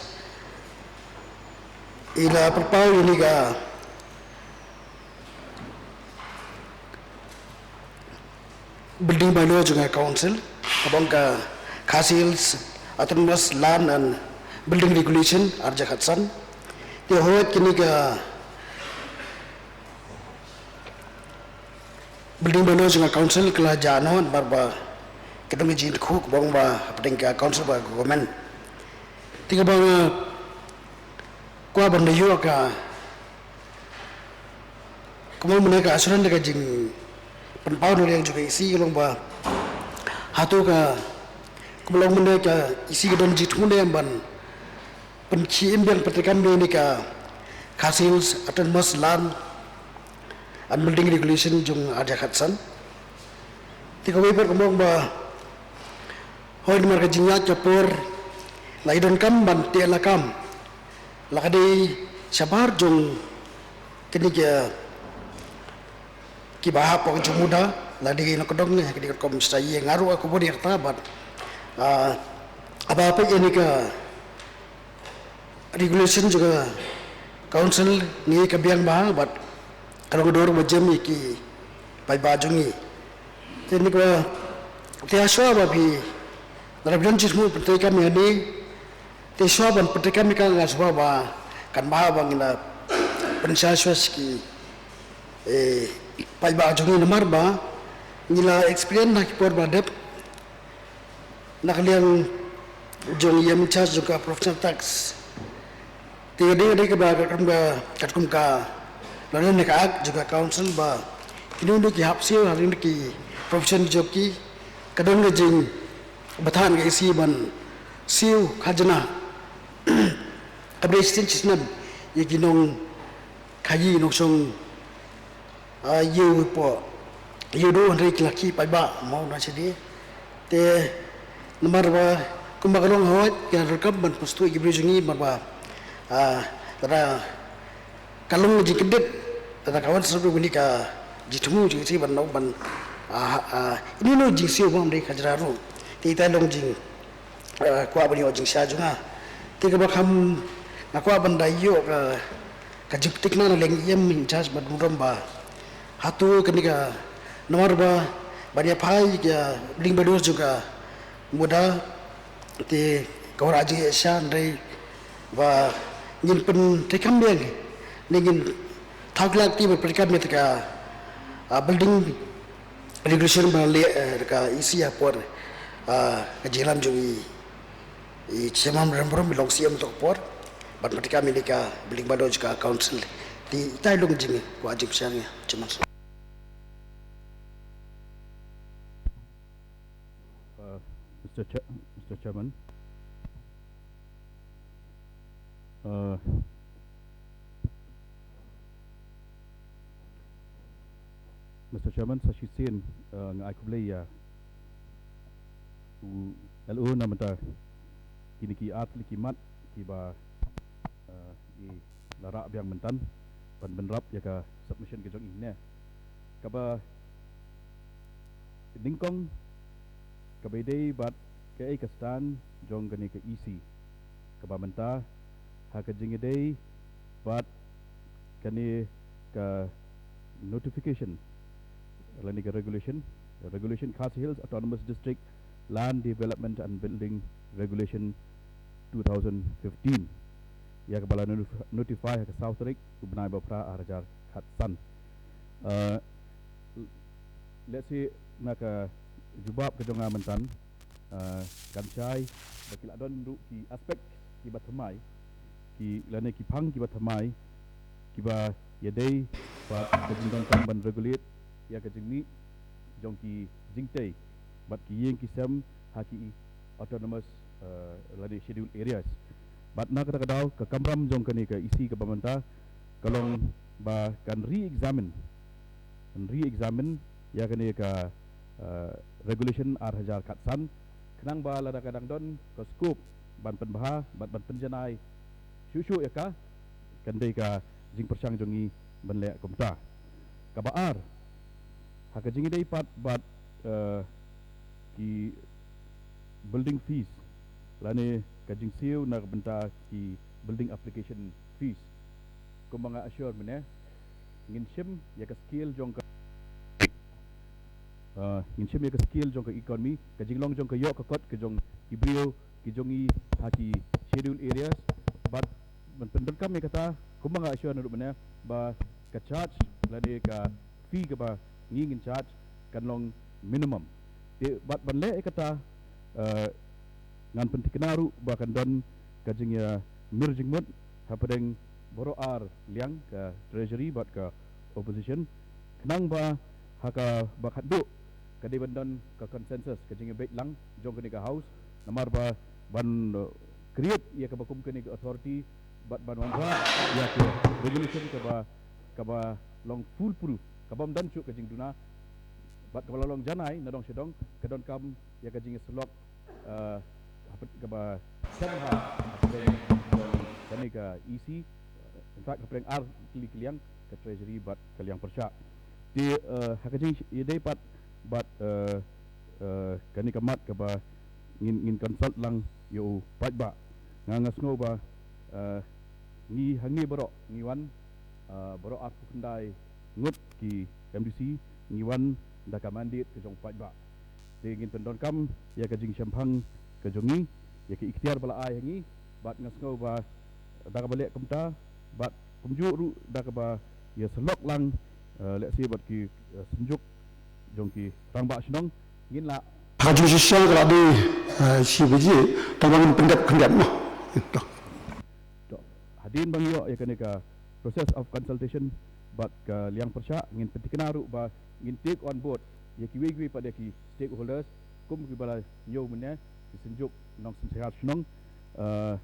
i la pyrpaw ïa kane ka building bylaw jong ka council, kaba ong ka Khasi Hills Autonomous Land and Building Regulation, ar hajar khatsan. Te hooid kane ka building bylaw jong ka council ka la jah noh namar ba ka don ka jingkyrkhu kaba ong ba hapdeng ka council bad ka government. Te kaba nga kwah ban da ïoh ka Kumba mynne ka assurance da ka jingpynpaw na liang jong ka E C ka long ba hato ka, kumba long mynne ka E C ka don jingthmu ne em ban pynkhie im biang, pyntreikam biang ïa ka Khasi Hills Autonomous Land and Building Regulation jong ar hajar khatsan. Te kawei pat ka mut ba hooid namar ka jingïaid ka por la i donkam ban teh lakam, la ka dei shabar jong kine ki, kiba hapoh ka jingmut, la dei na ka dong ne ka dei ka rukom shisha. Ïa nga ruh ka bun ïa kata bad, ah, haba peit ïa kane ka regulation jong ka council ngi ka biang bha bad ka long ka dur ba jem ïa ki paidbah jong ngi. Te ngi kwah, te shuwa ba phi, lada phi don jingthmu pyntreikam ïa kane, te shuwa ban pyntreikam ïa ka, nga shuwa ba kan bha ba ngin ïa pynshai shuwa sha ki, eh, paidbah jong ngi namar ba ngi la experience na ki por ba dep na ka liang jong i E M in charge jong ka professional tax. Te ka dei, ka dei kaba katkum ka, katkum ka la don ha ka Act jong ka council ba kino kino ki hap siew ha kine ki profession jong ki, ka don ka jingbthah na ka E C ban siew khajna kaba dei shisien shisnem ïa ki nongkhaïi nongshong, ah, ïew hapoh ïewduh, hynrei ki la khih paidbah mo na shadien. Te namar ba kumba ka long, hooid ka donkam ban pynsngewthuh ïa ki briew jong ngi namar ba, ah, lada ka long jingkyndit, lada ka wan sha kane ka jingthmu jong ka E C ban long ban, ah, ah, ïa kino kino jingsiew bym dei khajna ruh. Te ita long jing, ah, kwah ban ïoh jingshai jong nga. Te kaba kham nga kwah ban da ïoh ka ka jingpyntip na liang i E M in charge bad burom ba hato kane ka namar ba ban ïa phai ka building bylaw jong ka MUDA te ka wanrah jingïaishah, hynrei ba ngin pyntreikam biang ne ngin thaw kylla kti ban pyntreikam ïa ka, ah, building regulation ba leh, eh, ka E C ha por, ah, ka jingïalam jong i I Chairman Rembrandth i long C E M ha kato ka por ban pyntreikam ïa kane ka building bylaw jong ka council. Te itai i long jingkwah jingpyrshang ïa Chairman. Uh, Mister Chair, Mister Chairman. Uh, Mister Chairman, sa shisien, uh, nga ai khublei ïa u L O na bynta kine ki artylli ki mat kiba, uh, i la rah biang mynta ban bynrap ïa ka submission ka jong i ne. Kaba nyngkong, kaba ïadei bad kaei ka stand jong kane ka E C. Kaba mynta ha ka jingïadei bad kane ka notification lane ka regulation Regulation, Khasi Hills Autonomous District Land Development and Building Regulation two thousand fifteen, ïa kaba la notif-, notify ha ka saw tarik u bnai ba phra ar hajar khatsan. Uh, let's say, na ka jubab ka jong nga myntan, uh, kan shai ba ki la don ruh ki aspect kiba thymmai, ki lane ki phang kiba thymmai, kiba ïadei bad ka jingdonkam ban regulate ïa ka jingmih jong ki jingtei bad ki ïing ki sem ha ki autonomous, uh, lane scheduled areas. Bad na kata ka daw, ka kamram jong kane ka E C kaba mynta ka long ba kan re-examine, kan re-examine ïa kane ka, uh, regulation ar hajar khatsan, khnang ba lada ka dang don ka scope ban pynbha bad ban pynjanai shuh shuh ïa ka, kan dei ka jingpyrshang jong ngi ban leh kumta. Kaba ar, ha ka jingïadei pat bad, uh, ki building fees lane ka jingsiew na ka bynta ki building application fees, kumba nga assure mynne, ngin shim ïa ka scale jong ka, uh, ngin shim ïa ka scale jong ka economy, ka jinglong jong ka ïoh ka kot ka jong ki briew ki jong ngi ha ki scheduled areas. Bad ban pyndonkam ïa kata, kumba nga assure naduh mynne, ba ka charge lane ka fee kaba ngi ngin charge kan long minimum. Te bad ban leh ïa kata, uh, ngan pynthikna ruh ba kan don ka jingïamir jingmut hapdeng baroh ar liang, ka treasury bad ka opposition, khnang ba ha kaba khatduh ka dei ban don ka consensus, ka jingïabeit lang jong kane ka house, namar ba ban, uh, create ïa kaba kum kane ka authority bad ban wanrah ïa ka regulation kaba, kaba long foolproof, kabym don shuh ka jingduna bad kaba la long janai nadong shadong, ka donkam ïa ka jingïasyllok, uh, hapdeng kaba sem ha, hapdeng jong kane ka E C, uh, in fact, hapdeng ar tylli ki liang, ka treasury bad ka liang pyrshah. Te, uh, ha ka jingïadei pat bad, uh, uh, kane ka mat kaba ngin, ngin consult lang ïa u paidbah, nga, nga sngew ba, uh, ngi hangne baroh ngi wan, uh, baroh arphew khyndai ngut ki M D C ngi wan da ka mandate ka jong paidbah. Te ngin pyndonkam ïa ka jingshemphang ka jong ngi, ïa ka iktiar ba la ai ha ngi, bad nga sngew ba da kaba leh kumta, bad kumjuh ruh da kaba ïasyllok lang, uh, lehse bad ki, uh, synjuk jong ki rangbah shnong, ngin lah. Ha ka jingshisha ka la dei, uh, shi baje, tang ba ngin pyndep khyndiat noh. To. To, hadien ba ngi ïoh ïa kane ka process of consultation bad ka liang pyrshah, ngin pynthikna ruh ba ngin take on board ïa kiwei kiwei pat ïa ki stakeholders, kum kiba la ñiew mynne, ki synjuk nongsynshar shnong, uh,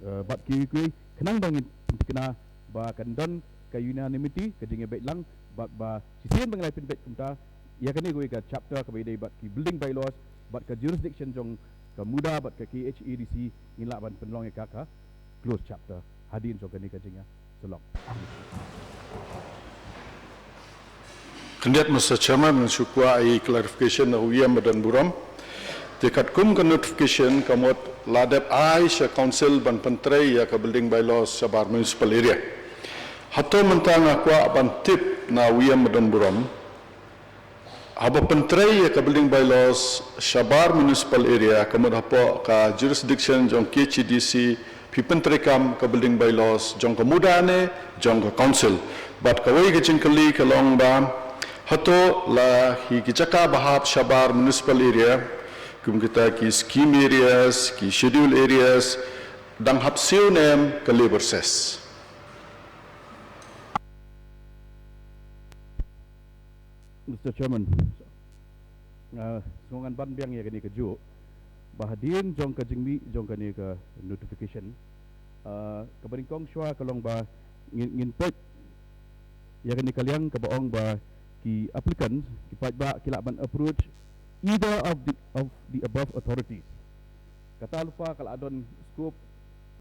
uh, bad kiwei kiwei, khnang ba ngin pynthikna ba kan don ka unanimity, ka jingïabeit lang, bad ba shisien ba ngi la pynbeit kumta ïa kane kawei ka chapter kaba ïadei bad ki building bylaws bad ka jurisdiction jong ka MUDA bad ka K H A D C, ngin lah ban pynlong ïa ka ka close chapter hadien jong kane ka jingïasyllok. Khyndiat, Mister Chairman, ngan shu kwah ïa i clarification na u ïam ba don burom. Te katkum ka notification ka mut la dep ai sha council ban pyntrei ïa ka building bylaws shabar municipal area. Hato mynta nga kwah ban tip na u ïam ba don burom, haba pyntrei ïa ka building bylaws shabar municipal area, ka mut hapoh ka jurisdiction jong K H A D C, phi pyntreikam ka building bylaws jong ka MUDA ne jong ka council? Bad kawei ka jingkylli ka long ba, hato la hi ki jaka ba hap shabar municipal area, kum kita ki scheme areas, ki schedule areas, dang hap siew ne em ka labour cess? Mister Chairman, uh, sngew ngan ban biang ïa kane kajuh, ba hadien jong ka jingmih jong kane ka notification, uh, kaba nyngkong shuwa ka long ba ngin, ngin peit ïa kane ka liang kaba ong ba ki applicants, ki paidbah, ki lah ban approach either of the, of the above authorities. Kata lypa ka la don scope